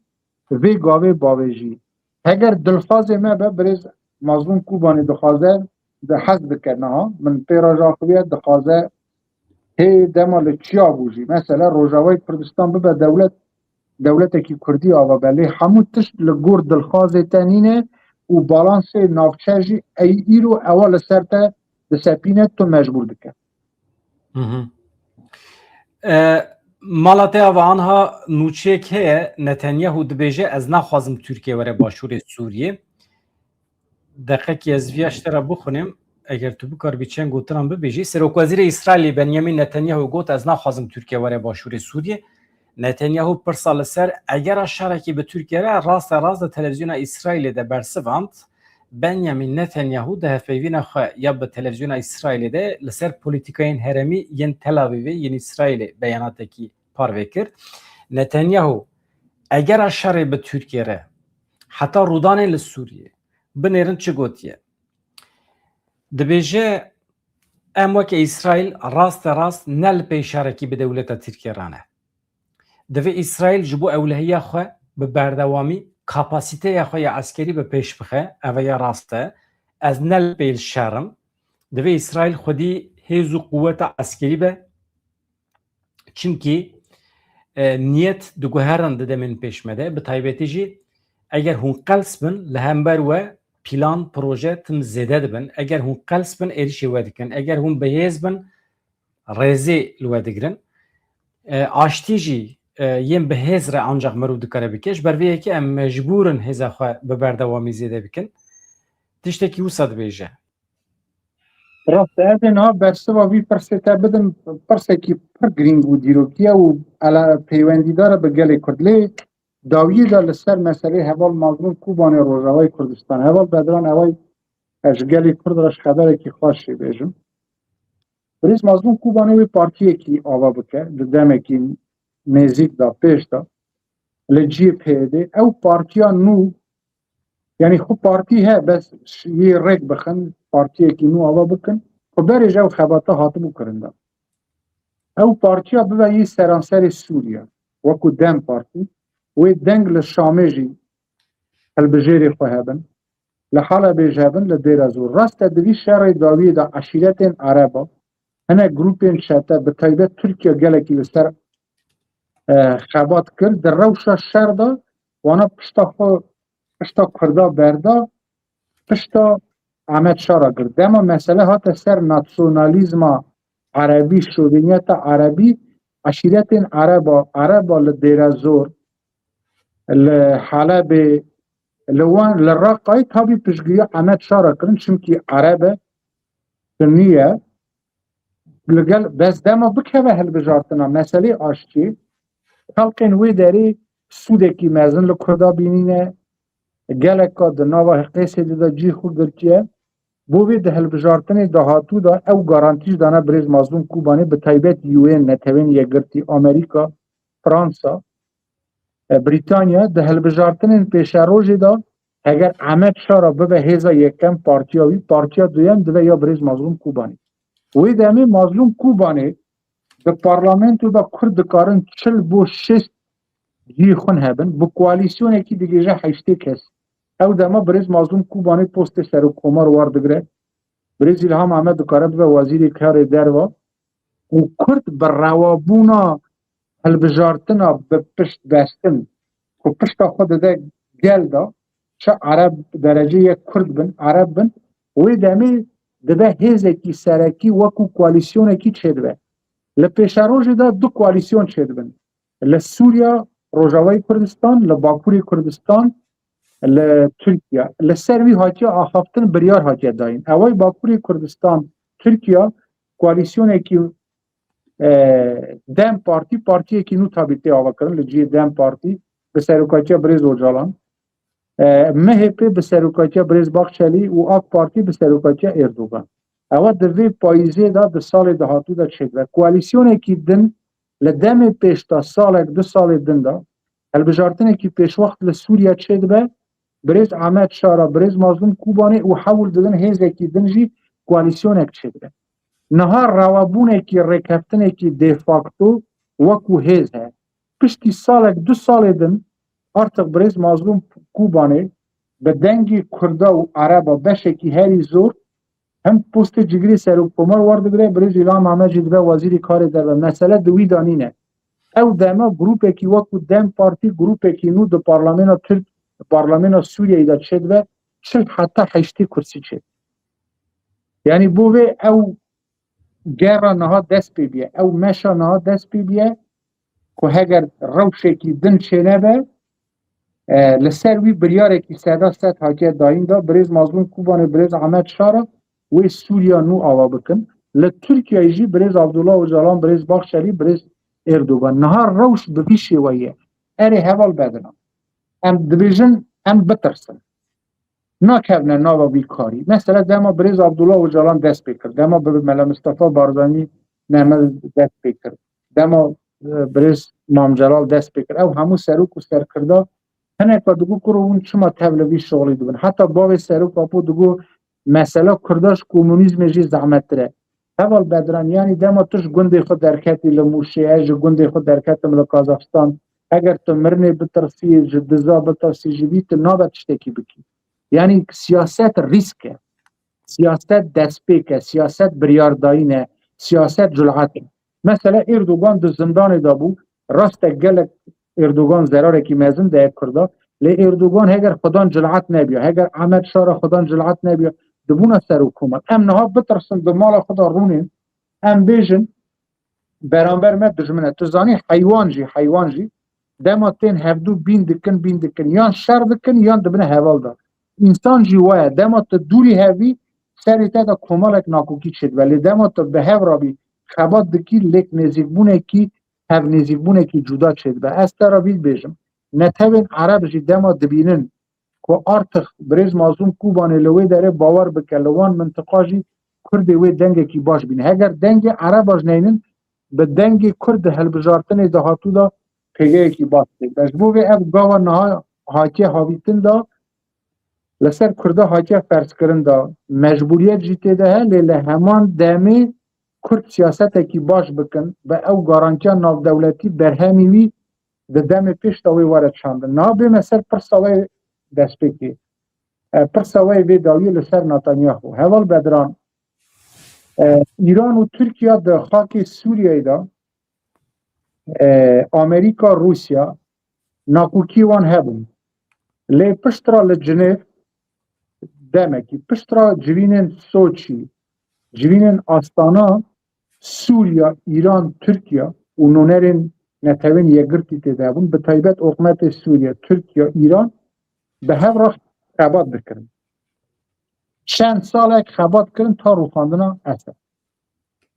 vê gavê bavêjî. Heger dilxwazê me be, birêz Mazlûm Kubanê dixwaze, di hez dike niha, min pê re ji axiviye, dixwaze hê dema li çiya bû jî. Mesela Rojavayê Kurdistan bibe dewlet, dewletekî Kurdî ava be, lê hemû tişt li gor dilxwazê te nîne û balansê navçe jî ey îro ewa li ser te disepîne, tu mecbûr dike. Hı hı. E, mala te ava anha nûçeyek heye, Netanyahu dibêje, ez naxwazim Tirkiye were başûrê Sûriyê. Deqekî ez viya ji te re bixwînim. Eger tu bikaribî çend gotinan bibêjî. Serokwezîrê Îsraîlê Benyamin Netanyahu got, ez naxwazim Tirkiye were başûrê Sûriyê. Netanyahu pirsa li ser egera şerekî bi Tirkiye re raste rast di televîzyona Îsraîlê de bersivand. Benyamin Netanyahu di hevpeyvîna xwe ya bi televîzyona Îsraîlê de li ser polîtîkayên herêmî yên Tel Avîvê yên Îsraîlê beyanatekî parve kir. Netanyahu Egera şerê bi Tirkiyê re heta rûdanê li Sûriyê binêrin çi gotiye. Dibêje, em weke Îsraîl raste rast ne li pey şerekî bi dewleta Tirkiyê re ne. Divê Îsraîl ji bo ewlehiya xwe bi berdewamî kapasiteya xwe ya eskerî bi pêş bixe, eve ya rast e. Ez ne li pey şer im. Divê Îsraîl xwedî hêz û quweta eskerî be. Çimkî, e, niyet diguherin di demên pêş me de, bi taybetî jî eger hûn qels bin, li hember we plan, proje tim zêde dibin. Eger hûn qels bin, êrişê we dikin. Eger hûn bihêz bin, rêzê li we digirin. E, aştî jî, e, yên bi hêz re ancak mirov dikare bike. Ji ber vê yekê em mecbûr in hêza xwe bi berdewamî zêde bikin. Tiştekî wisa dibêje. Rast e, ez ê niha bersiva vî pirsê te bidim, pirsekî pir girîng û dîrokî ye û ele-, peywendîdar e bi gelê Kurd. Lê dawiyê de li ser meselê heval Mazlûm Kobanê Rojavayê Kurdistan. Heval Bedran, ew ê ez ji gelê Kurd re ji xeberekî xweş jê bêjim. Birêz Mazlûm Kobanê wê partiyekî ava bike, di demekî nêzîk de, pêş de, li cihê P Y D. Ew partiya nû, yanî xwe partî he, bes yê rêk bixin, partiyekî nû ava bikin. Xwe berê ji ew xebata hatibû kirin de. Ew partiya bibe yê seranserê Sûriye, wekû DEM Partî, wê deng li Şamê jî hilbijêrê xwe hebin. Li Helebê ji hebin, li Dêra Zor. Rast e, di vî şerê dawiyê de eşîretên Ereba, hinek grûpên çete, bi taybet Tirkiye gelekî li ser, e, xebat kir. Di rewşa şer de wana pişta xwe, pişta Kurda berda, pişta Ehmed Şara girt. Dema mesele hate ser nasyonalîzma erebî, şoveniyeta erebî, eşîretên Ereba, Ereba li Dêra Zor, li Helebê, li wan, li Reqayê tabî piştgiriya Ehmed Şara kirin, çimkî Ereb e, Sunî ye. Li gel, bes dema bikeve hilbijartina meselê aştiyê, xelkên wê derê sûdekî mezin li Kurda bînîne, geleka di nava Qêsê de de cî xwe girtiye. Bo vê di hilbijartinê dahatû de ew garantî jî dane birêz Mazlûm Kobanê, bi taybet U N, Netewên Yekgirtî, Amerîka, Fransa, e, Brîtanya di hilbijartinên pêşerojê de heger Ehmed Şara bibe hêza yekem, partiya wî, partiya duyem dibe ya birêz Mazlûm Kobanê. Wê demê Mazlûm Kobanê di parlamento de Kurd dikarin çil bo şêst cî xwin hebin, bi koalîsyonekî digêje heştê kes. Ew dema birêz Mazlûm Kobanê postê serokkomar war digire. Birêz Îlham Ehmed dikare bibe wezîrê karê derve û Kurd bi rewabûna hilbijartina bi pişt bestin ku pişta xwe dide gel de, çi Ereb, derecê yek Kurd bin, Ereb bin, wê demê dibe hêzekî serekî wekû koalîsyonekî çêdibe. Li pêşerojê de du koalîsyon çêdibin. Li Sûriya, Rojavayê Kurdistan, li Bakurê Kurdistan, li Tirkiye. Li ser wî hatiye axaftin, biryar hatiye dayîn. Eway Bakurê Kurdistan, Tirkiye, koalîsyonekî, e, DEM Partî, partiyekî nû tabî tê avakirin, li cihê DEM Partî, bi serokatiya birêz Ocalan. E, M H P bi serokatiya birêz Bahçelî û AK Partî bi serokatiya Erdogan. Ewa di vê payîzê de, di salê dahatû de çêdibe. Koalîsyonekî din li demê pêş de, salek, du salê din de, hilbijartinekî pêşwext li Sûriye çêdibe, birêz Ehmed Şara, birêz Mazlûm Kobanê û hewl didin hêzekî din jî koalîsyonek çêdibe. Niha rewabûnekî, rêkeftinekî de facto wekû hêz heye. Piştî salek, du salê din, artık birêz Mazlûm Kobanê bi dengê Kurda û Ereba beşekî herî zor hem postê cigirê serokkomar war digire, birêz Îlham Ehmed jî dibe wezîrê karê derve. Mesele di wî de nîne. Ew dema grûpekî wekû DEM Partî, grûpekî nû di parlamena Tirk, parlamena Sûriyeyê de çêdibe, çil heta heştê kursî çêdibe. Yanî bo vê ew gera niha dest pê bîye, ew meşa niha dest pê bîye ku heger rewşekî din çênebe, e, li ser wî biryarekî seda sed hatiye dayîn de, birêz Mazlûm Kobanê, birêz Ehmed Şara wê Sûriya nû ava bikin. Li Tirkiyeyê jî birêz Abdullah Ocalan, birêz Bahçelî, birêz Erdogan. Niha rewş bi vî şêweyî ye. Erê heval Bedran. Em dibêjin, em bitirsin. Nakevne nava vî karî. Mesela dema birêz Abdullah Ocalan dest pê kir. Dema bi Mela Mustafa Barzanî nemel dest pê kir. Dema e, birêz Mam Celal dest pê kir. Ew hemû serok û serkirda hineka digo kuro hûn çima tev li vî şixulî dibin. Heta bavê serok Apo digo mesela Kurda ji komunîzmê jî zehmettir e. Heval Bedran, yanî dema tu ji gundê xwe derketî li Mûşê, ez ji gundê xwe derketim li Kazaxstan, eger tu mirinê bitirsî, ji diza bitirsî, ji vî tu nabe tiştekî bikî. Yanî siyaset rîsk e. Siyaset destpêk e, siyaset biryardayî ne, siyaset culat e. Mesela Erdogan di zindanê de bû, rast e gelek Erdogan zerarekî mezin daye Kurda, lê Erdogan heger xwedan cilat nebiya, heger Ahmet Şara xwedan cilat nebiya, dibûna serokkoman. Em niha bitirsin di mala xwe de rûnên, em bêjin, beramber me dijmin e. Tu zanî heywan jî, heywan jî dema tên hevdû bîn dikin, bîn dikin. Yan şer dikin, yan dibine heval de. Însan jî wa ye. Dema tu dûrî hev î, serê te de komelek nakokî çêdibe. Lê dema tu bi hev re bî, xebat dikî, lêk nêzîkbûnekî, hev nêzîkbûnekî cuda çêdibe. Ez te re vî dibêjim. Netewên Ereb jî dema dibînin ku artık birêz Mazlûm Kobanê li wê derê bawer bike, li wan mintiqa jî Kurdê wê dengekî baş bîne. Heger dengê Ereba jî neynin, bi dengê Kurd di hilbijartinê dahatû de pêgeyekî baş tê. Ji bo vê ev gava niha hatiye havîtin de li ser Kurda hatiye ferzkirin de mecbûriyet jî tê de heye, lê li heman demê Kurd siyasetekî baş bikin, bi ew garantiya navdewletî berhemî wî di demê pêş de wê were çandin. Niha bême ser pirsa wê destpêkê. E, pirsa wê vê dawiyê li ser Netanyahu. Heval Bedran, e, Îran û Tirkiye di xakê Sûriyeyê de, e, Amerîka, Rûsya, nakokî wan hebûn. Lê piştre li Cinêv demekî, piştre civînên Soçî, civînên Astana, Sûriya, Îran, Tirkiye û nûnerên Netewên Yekgirtî tê de hebûn, bi taybet hikûmetê Sûriye, Tirkiye, Îran bi hev re xebat dikirin. Çend salek xebat kirin ta rûxandina Esed.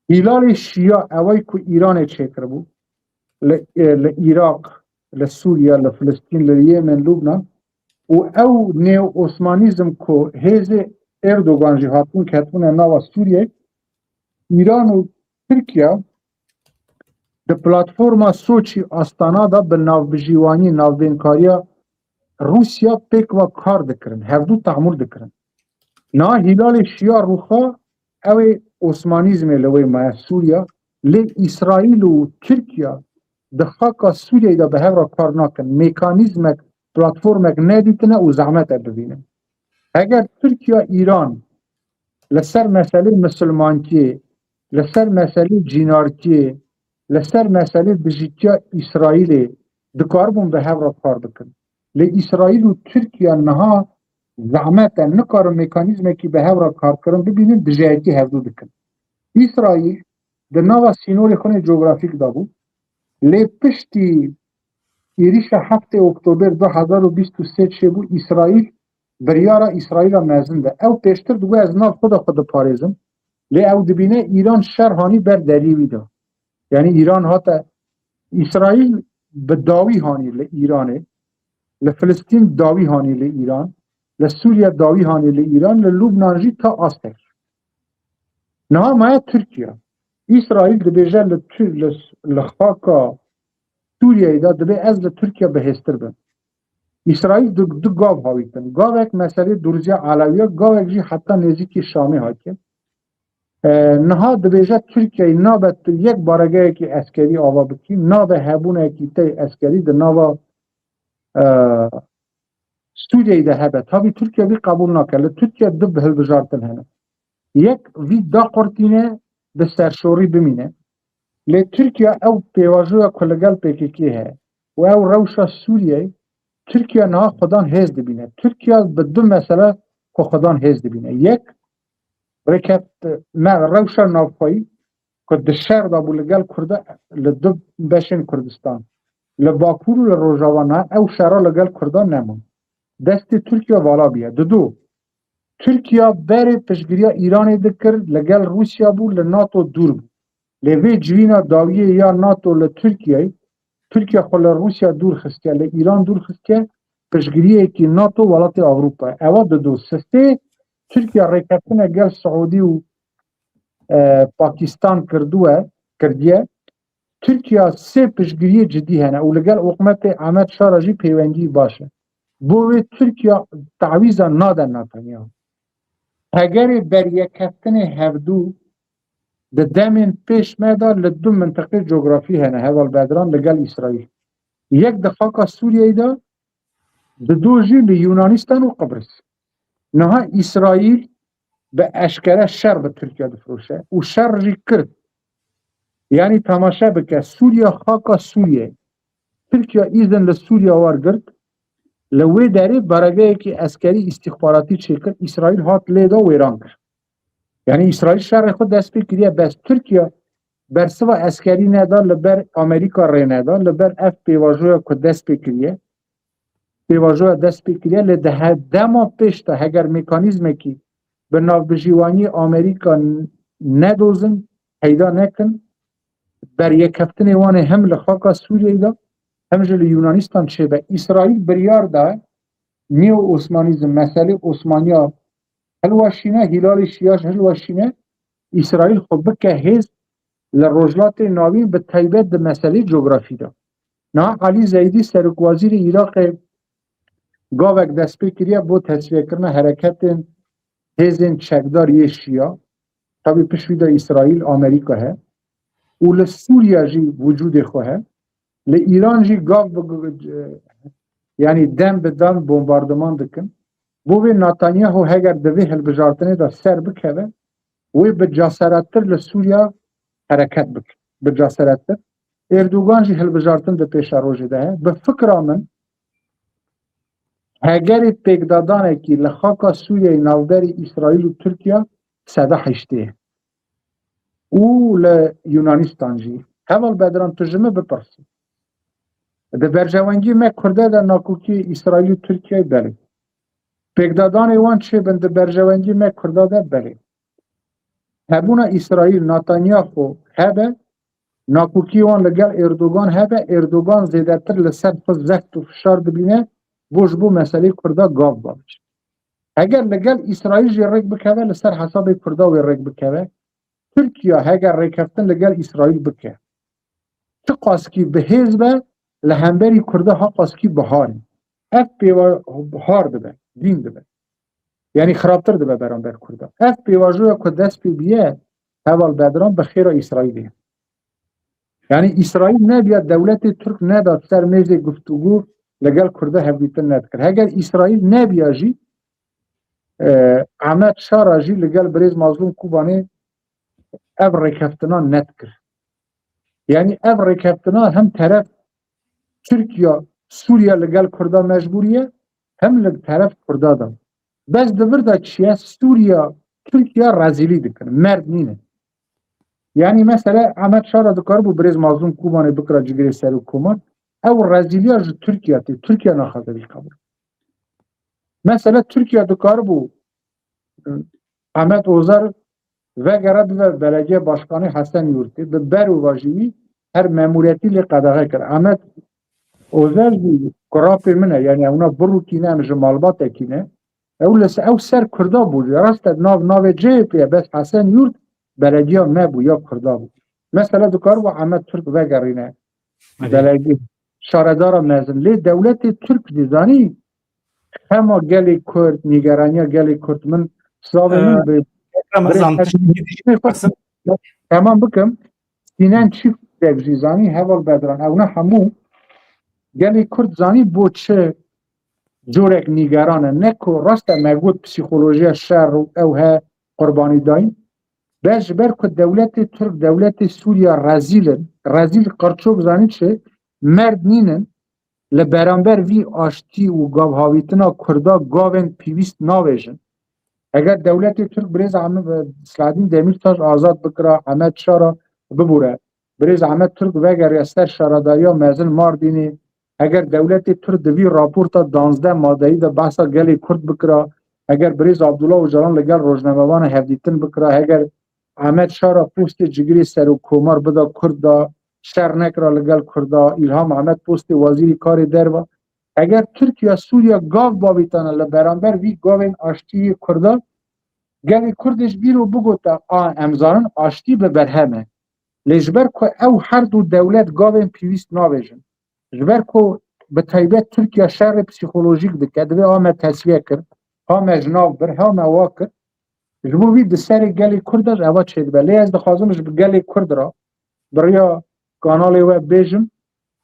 Hîlalê Şiya, ewey ku Îranê çêkiribû, li, e, li Îraq, li Sûriye, li Filistîn, li Yemen, Lubnan û ew neo-Osmanîzm ku hêzê Erdogan jî hatibûn ketibûne nava Sûriyeyê, Îran û Tirkiye di platforma Soçî Astana de bi navbijîwanî, navbênkariya Rûsya pêk ve kar dikirin, hevdû tehmûl dikirin. Niha Hîlalê Şiya rûxa, ew ê Osmanîzmê li wê maye Sûriya, lê Îsraîl û Tirkiye di xaka Sûriyeyê de bi hev re kar nakin. Mekanîzmek, platformek nedîtine û zehmet e bibînin. Heger Tirkiye, Îran li ser meselê misilmantiyê, li ser meselê cînartiyê, li ser meselê dijîtiya Îsraîlê dikaribûn bi hev re kar bikin. Lê Îsraîl û Tirkiye niha zehmet e, nikarin mekanîzmekî bi hev re karkirin bibînin, dijayetî hevdû dikin. Îsraîl di nava sînorê xwe nê cografîk de bû, lê piştî êrîşa heftê Oktober du hezar û bîst û sê çêbû, Îsraîl biryara Îsraîla mezin de. Ew pêştir digot, ez nav xwe de xwe diparêzim. Lê ew dibîne Îran şer hanî ber deriyê wî de. Yanî Îran hate, Îsraîl bi dawî hanî li Îranê, li Filistîn dawî hanî li Îran, li Sûriye dawî hanî li Îran, li Lubnan jî ta astek. Niha maye Tirkiye. Îsraîl dibêje li Tu-, li, li xaka Sûriyeyê de dibê ez li Tirkiye bihêztir bim. Îsraîl du, du gav hawîtin. Gavek meselê Durziya Elewiya, gavek jî heta nêzîkî Şamê hatiye. E, niha dibêje Tirkiyeyê nabe tu yek baregehekî eskerî ava bikî, nabe hebûnekî te eskerî di nava, e, Sûriyeyê de hebe. Tabî Tirkiye vî qebûl nake. Li Tirkiye du hilbijartin hene. Yek vî daqurtîne, bi serşorî bimîne. Lê Tirkiye ew pêvajoya ku li gel P K K heye û ew rewşa Sûriyeyê, Tirkiye niha xwedan hêz dibîne. Tirkiye bi du mesele ku xwedan hêz dibîne. Yek, rêket me rewşa navxweyî ku di şer de bû li gel Kurda li du beşên Kurdistan, li Bakur û li Rojava, niha ew şera li gel Kurda nema. Destê Tirkiye vala bûye. Didu, Tirkiye berê piştgiriya Îranê dikir, li gel Rûsya bû, li NATO dûr bû. Lê vê civîna dawiyê ya NATO li Tirkiyeyê, Tirkiye xwe li Rûsya dûr xistiye, li Îran dûr xistiye, piştgiriyekî NATO, welatê Ewropa. Ewa didu. Sisê, Tirkiye rêkeftinê gel Siûdî û, e, Pakistan kirduwe, kirdiye. Tirkiye sê piştgiriyê cidî hene û li gel hikûmetê Ehmed Şara jî peywendiyî baş e. Bo wê Tirkiye tawîza nade Netanyahu. Hegerê beryekeftinê hevdû di demên pêş me de li du mintiqê cografî hene, Heval Bedran, li gel Îsraîl. Yek di xaka Sûriyeyê de, di do jî li Yunanistan û Qibris. Niha Îsraîl bi eşkere şer bi Tirkiye difiroşe û şer jî kir. Yanî temaşe bike, Sûriye xaka Sûriye. Tirkiye îzin li Sûriye wergirt, li wê derê baregehekî eskerî îstîxbaratî çêkir, Îsraîl hat lê da wêran kir. Yanî Îsraîl şerê xwe dest pê kiriye, bes Tirkiye bersiva eskerî neda, li ber Amerîka rê neda, li ber ev pêvajoya ku dest pê kiriye, pêvajoya dest pê kiriye, lê di he-, dema pêş de heger mekanîzmekî bi navbijîwaniyê Amerîka n-, nedozin, peyda nekin, beryekeftinê wan ê hem li xaka Sûriyeyê de, hem jî li Yunanistan çêbe. Îsraîl biryar da neo-Osmanîzm, meselê Osmaniya hilweşîne, Hîlalê Şiya hilweşîne, Îsraîl xwe bike hêz li Rojhilatê Navîn, bi taybet di meselê cografî de. Niha Elî Zeydî, serokwezîrê Iraqê, gavek dest pê kiriye bo tesfiyekirina hereketên hêzên çekdar yê Şiya. Tabî pişt wî de Îsraîl, Amerîka he. Û li Sûriye jî wicûdê xwe he. Li Îran jî gav bi, yanî dem bi dem bombardiman dikin. Bo vê Netanyahu heger di vê hilbijartinê de ser bikeve, wê bi ceserettir li Sûriya hereket bike. Bi ceserettir. Erdogan jî hilbijartin di pêşerojê de heye. Bi fikra min, hegerê pêkdadanekî li xaka Sûriyeyê navberî Îsraîl û Tirkiye seda heştê ye. Û li Yunanistan jî. Heval Bedran, tu ji min bipirsî. Di berjewendî me Kurda de nakokî Îsraîl û Tirkiyeyê belê. Pêkdadanê wan çêbin di berjewendî me Kurda de belê. Hebûna Îsraîl, Netanyahu hebe, nakokî wan li gel Erdogan hebe, Erdogan zêdetir li ser xwe zext û fişar dibîne, bo ji bo meselê Kurda gav bavêje. Heger li gel Îsraîl jî rêk bikeve, li ser hesabê Kurda wê rêk bikeve. Tirkiye heger rêkeftin li gel Îsraîl bike, çiqaskî bi hêz be, li hemberî Kurda haqaskî bihar e. Ev pêva-, bihar dibe, dîn dibe. Yanî xirabtir dibe beramber Kurda. Ev pêvajoya ku dest pê biye, Heval Bedran, bi xêra Îsraîlê ye. Yanî Îsraîl nebiya, dewletê Tirk neda ser mêzê guftûgû li gel Kurda hevdîtin nedikir. Heger Îsraîl nebiya jî, e, Ehmed Şara jî li gel birêz Mazlûm Kobanê ev rêkeftina nedikir. Yanî ev rêkeftina hem teref Tirkiye, Sûriye li gel Kurda mecbûrî ye, hem li teref Kurda de. Bes di vir de çi ye? Sûriye, Tirkiye rezîlî dikin. Merd nîne. Yanî mesela Ehmed Şara dikaribû birêz Mazlûm Kobanê bikira cigirê serokkomar. Ew rezîliya ji Tirkiye tê. Tirkiye naxwaze vî qebûl. Mesela Tirkiye dikaribû, e, Ehmed Ozer vegere bibe belediye başkanê Hesenyurtê, bi berovajî wî her memûriyetî lê qedexe kir. Ehmed Ozer jî kurapê min e, yanî ewna birûkî ne, em ji malbatekî ne. Ew li se-, ew ser Kurda bû, rast e, nav, navê C H P ye, bes Hesenyurt belediya me bû, ya Kurda bû. Mesela dikaribû Ehmed Turk vegerîne. Erê. Belediye, şaredara mezin. Lê dewletê Turk jî zanî, hema gelê Kurd, nîgeraniya gelê Kurd, min slavê Ee, min bi Ramazan, birê tiştekî dî jî Kurd, Qasım. Tamam bikim. Sînen Çîftek jî zanî, Heval Bedran. Ewna hemû gelê Kurd zanî bo çi corek nîgeran e. Ne ku rast e, me got psîkolojiya şer û ew he qurbanî dayîn. Bes ji ber ku dewletê Tirk, dewletê Sûriya rezîl in, rezîl qirçok zanî çi, merd nînin, li beramber vî aştî û gavhavîtina Kurda gavên pîvîst navêjin. Eger dewletê Tirk birêz Ahmet, Selahaddin Demirtaş azad bikira, Ahmet Şara bibûre, birêz Ahmet Turk vegeriya ser şaredariya mezin Mardînê, eger dewletê Tirk di vî raporta danzdeh madeyî de behsa gelê Kurd bikira, eger birêz Abdullah Ocalan li gel rojnamevanan hevdîtin bikira, eger Ahmet Şara postê cigirê serokkomar bida Kurd da, şer nekira li gel Kurda, Îlham Ahmet postê wezîrî karê derve, eger Tirkiye Sûriye gav bavîtane li beramber vî gavên aştî yê Kurda, gelê Kurd ê ji bîro bigota, a, em zanin aştî bi berhem e. Lê ji ber ku ew her du dewlet gavên pîwîst nabêjin, ji ber ku bi taybet Tirkiye şerê psîkolojîk dike, divê ha me tesfiye kir, ha me ji nav bir, ha me wa kir. Ji bo vî di serê gelê Kurd de ji eva çêdibe. Lê ez dixwazim ji gelê Kurd re bi riya kanalê we bêjim,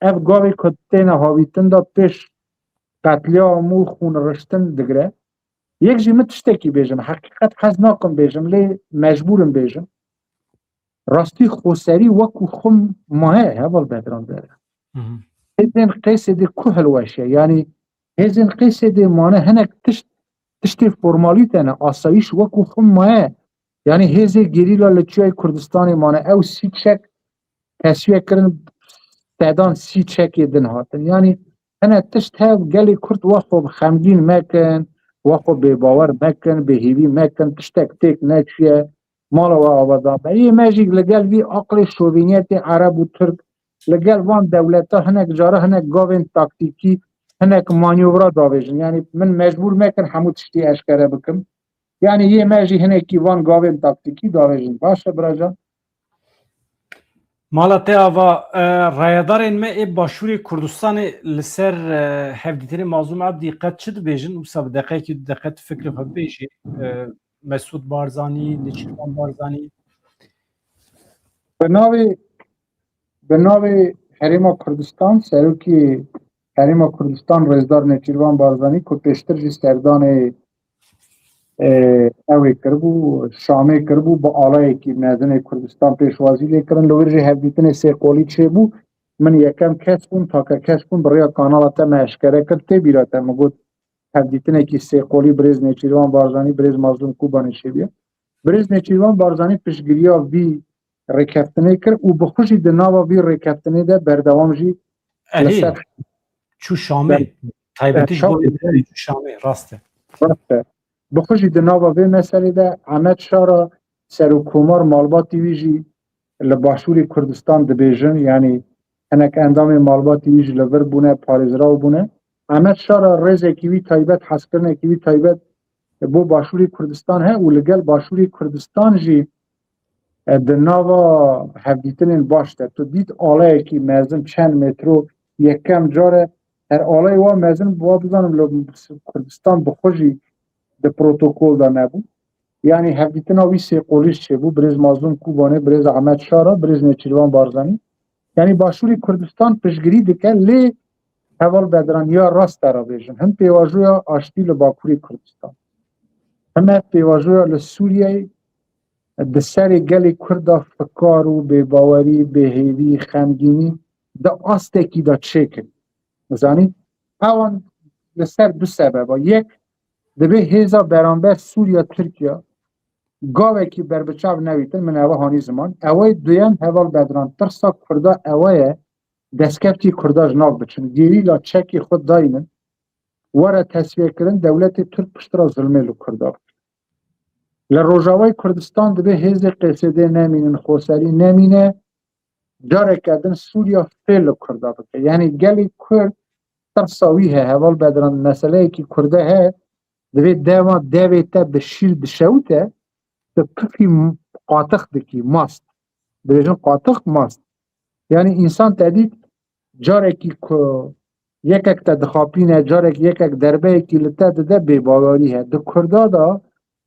ev gavê ku têne havîtin de pêş qetlîam û xûn riştin digire. Yek jî min tiştekî bêjim, heqîqet hez nakim bêjim, lê mecbûrim bêjim. Rastî xoserî wekû xwe maye, heval Bedran dere. Hêzên Qêsê dê ku hilweşe? Yanî hêzên Qêsê dê mane hinek tişt, tiştê formalîte ne, asayîş wekû xwe maye. Yanî hêzê gerîla li çiyayê Kurdistanê mane, ew sî çek tesfiye kirin, sedan sî çekê din hatin. Yanî hene tişt hev, gelê Kurd wa xwe xemgîn mekin, wa xwe bêbawer mekin, bêhêvî mekin, tiştek têk neçûye, mala we ava dabe. Yê me jî li gel vî aqlê şovîniyetê Ereb û Tirk, li gel van dewleta hinek cara hinek gavên taktîkî, hinek manyovra davêjin. Yanî min mecbûr mekin hemû tiştî eşkere bikim. Yanî yê me jî hinekî van gavên taktîkî davêjin. Baş e biracan. Mala te ava, e, rayedarên me ê Başûrê Kurdistanê li ser, e, hevdîtinê Mazlûm Ebdî qet çi dibêjin? Wisa bi deqeyekî du deqe tu fikrê xwe bibêjî. E, Mesûd Barzanî, Nêçîrvan Barzanî. Bi navê, bi navê Herêma Kurdistan, serokê Herêma Kurdistan Rêzdar Nêçîrvan Barzanî ku pêştir jî serdanê, e, ew ê kiribû, Şamê kiribû, bi alayekî mezin ê Kurdistan pêşwazî lê kirin. Li wir jî hevdîtinê sê qolî çêbû. Min yekem kes bûm, take kes bûm, bi rêya kanala te me eşkere kir, tê bîra te, min got, hevdîtinekî sê qolî birêz Nêçîrvan Barzanî, birêz Mazlûm Kobanê çêbûye. Birêz Nêçîrvan Barzanî piştgiriya vî rêkeftinê kir û bi xwe jî di nava vî rêkeftinê de berdewam jî li Erê, ser çû Şamê. Taybetî ji bo vê çû Şamê, rast e. Rast e. Bi xwe jî di nava vê meselê de Emed Şara, serokkomar, malbatî wî jî li Başûrê Kurdistan dibêjin, yanî hinek endamên malbatî wî jî li vir bûne, parêzraw bûne. Emed Şara rêzekî wî taybet, hezkirinekî wî taybet bo Başûrê Kurdistan he û li gel Başûrê Kurdistan jî, e, di nava hevdîtinên baş de. Tu dît aleyekî mezin çend metro, yekem car e, her aleyê wa mezin, wa bizanim li Kurdistan bi xwe jî di protokol de nebû. Yanî hevdîtina wî sê qolî çêbû, birêz Mazlûm Kobanê, birêz Emed Şara, birêz Nêçîrvan Barzanî. Yanî Başûrê Kurdistan piştgirî dike, lê heval Bedran, ya rast te re bêjin, him pêvajoya aştî li Bakurê Kurdistan, him ev pêvajoya li Sûriyeyê di serê gelê Kurd de fikar û bêbawerî, bêhêvî, xemgînî di astekî de çêkin. Zanî, ewan li ser du sebeba. Yek, divê hêza beramber Sûriya, Tirkiye gavekî berbiçav newîtin, min ewe hanî ziman. Ewe duyem, heval Bedran, tirsa Kurda ewe ye, destkeftî Kurda ji nav biçin. Gerîla çekê xwe daynin, were tesfiye kirin, dewletê Tirk piştira zilmê li Kurda bikin. Li Rojavayê Kurdistan divê hêzê Qêsêdê nemînin, xoserî nemîne, careke din Sûriya fê li Kurda bike. Yanî gelê Kurd tirsa wî heye, heval Bedran, meseleyekî Kurde heye, divê dema devê te bi şîr dişewite, tu pifî m-, qatix dikî, mast. Dibêjin qatix, mast. Yanî însan te dît carekî ku yekek te dixapîne, carek yekek derbeyekî li te dide, bêbawerî he. Di Kurda de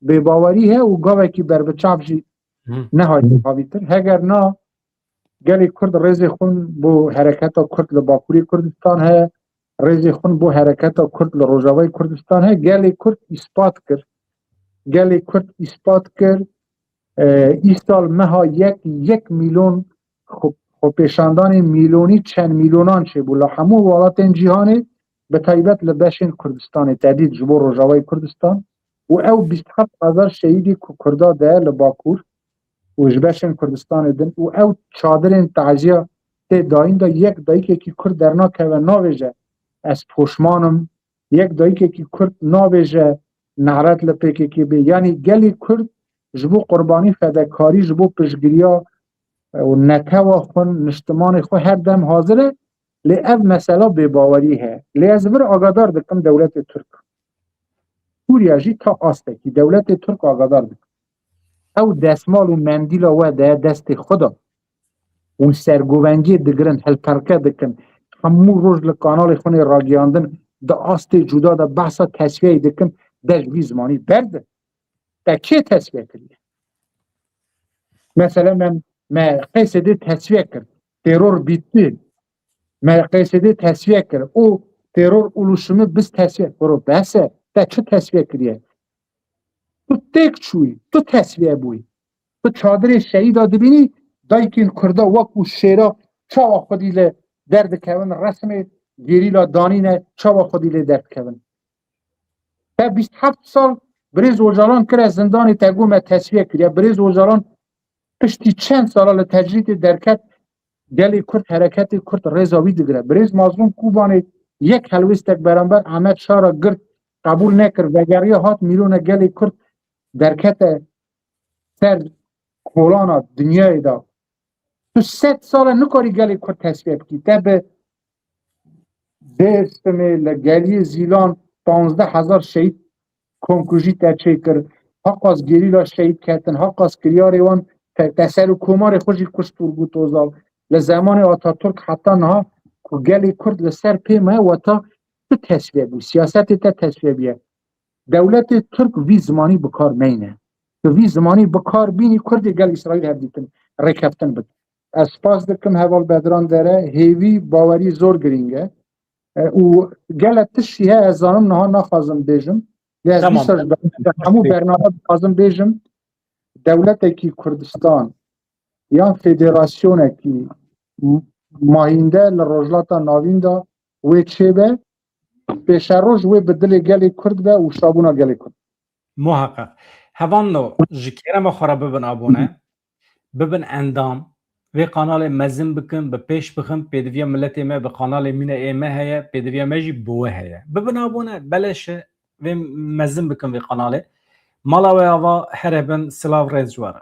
bêbawerî he û gavekî berbiçav jî Hı. nehatiye havîtin. Heger na, gelê Kurd rêzê xwe bo hereketa Kurd li Bakurê Kurdistan heye, rêzê xwe bo hereketa Kurd li Rojavayê Kurdistan heye. Gelê Kurd îspat kir. Gelê Kurd îspat kir. E, îsal meha yek, yek milyon xwe-, xwepêşandanê milyonî çend milyonan çêbû. Li hemû welatên cîhanê, bi taybet li beşên Kurdistanê, te dît ji bo Rojavayê Kurdistan û ew bîst heft hezar şehîdî ku Kurda de li Bakur û ji beşên Kurdistanê din û ew çadirên taziya tê dayîn de yek dayikekî Kurd dernakeve navêje ez poşman im, yek dayikekî Kurd nabêje nalet li P K K bê. Yanî gelê Kurd ji bo qurbanî, fedekarî, ji bo piştgiriya, e, û netewa xwe, niştimanê xwe her dem hazir e. Lê ev mesela bêbawerî heye. Lê ez vir agadar dikim dewletê Tirk. Sûriya jî ta astekî dewletê Tirk agadar dikim. Ew desmal û mendîla we de destê xwe de. Hûn sergovengiyê digirin, hilperke dikin. Hemû roj li kanalê xwe nê ragiyandin, di astê cuda de behsa tesfiyeyê dikin, de ji vî zimanî berdin. Te kê tesfiye kiriye? Mesela me, me Qeysê dê tesfiye kir. Teror bitti. Me Qeysê dê tesfiye kir. O teror oluşumu biz tesfiye. Kuro bes e. Te çi tesfiye kiriye? Tu têk çûyî, tu tesfiye bûyî. Tu çadirê şehîda dibînî, dayikên Kurda wekû şêra çawa xwedî li derdikevin, resmê gerîla danîne, çawa xwedî lê derdikevin. Te bîst heft sal Birêz Ocalan kire zindanê, te got me tesfiye kiriye. Birêz Ocalan piştî çend sala li tecrîdê derket, gelê Kurd, hereketê Kurd rêza wî digire. Birêz Mazlûm Kobanê yek helwêstek beramber Ehmed Şah re girt, qebûl nekir, vegeriya hat mîrone gelê Kurd derkete ser kolana dinyayê de. Tu sed sal e nikarî gelê Kurd tesfiye bikî. Te bi Dêrsimê li geliyê Zîlan panzdeh hezar şehîd komkujî te çêkir. Haqas gerîla şehîd ketin, haqas kiryarê wan te, te ser û komarê xwe jî kuşt Turgut Ozal. Li zemanê Ataturk heta niha ku gelê Kurd li ser pê me, weta tu tesfiye bû, siyasetê te tesfiye bûye. Dewletê Tirk vî zimanî bi kar meyne. Tu vî zimanî bi kar bînî, Kurdê gel Îsraîl hevdîtin, rêkeftin bit. Ez spas dikim heval Bedran Dere, hêvî, bawerî zor girîng e. E, û gele tiştî heye, ez zanim niha naxwazim bêjim. Lê ez Tamam. dîsa ji ber-, hemû bername dixwazim bêjim. Dewletekî Kurdistan yan federasyonekî m-, mahînde li Rojhilata Navîn de wê çêbe, pêşeroj wê bi dilê gelê Kurd be û şabûna gelê Kurd. Muheqeq. Hevalno, ji kerema xwe re bibin abone, bibin endam. Vê kanalê mezin bikin, bi pêş bixin, pêdiviya miletê me bi kanalê mîne ê me heye, pêdiviya me jî bi we heye. Bibin abone, beleş e, vê mezin bikin vê kanalê. Mala we ava, here bin, silav, rêz ji we re.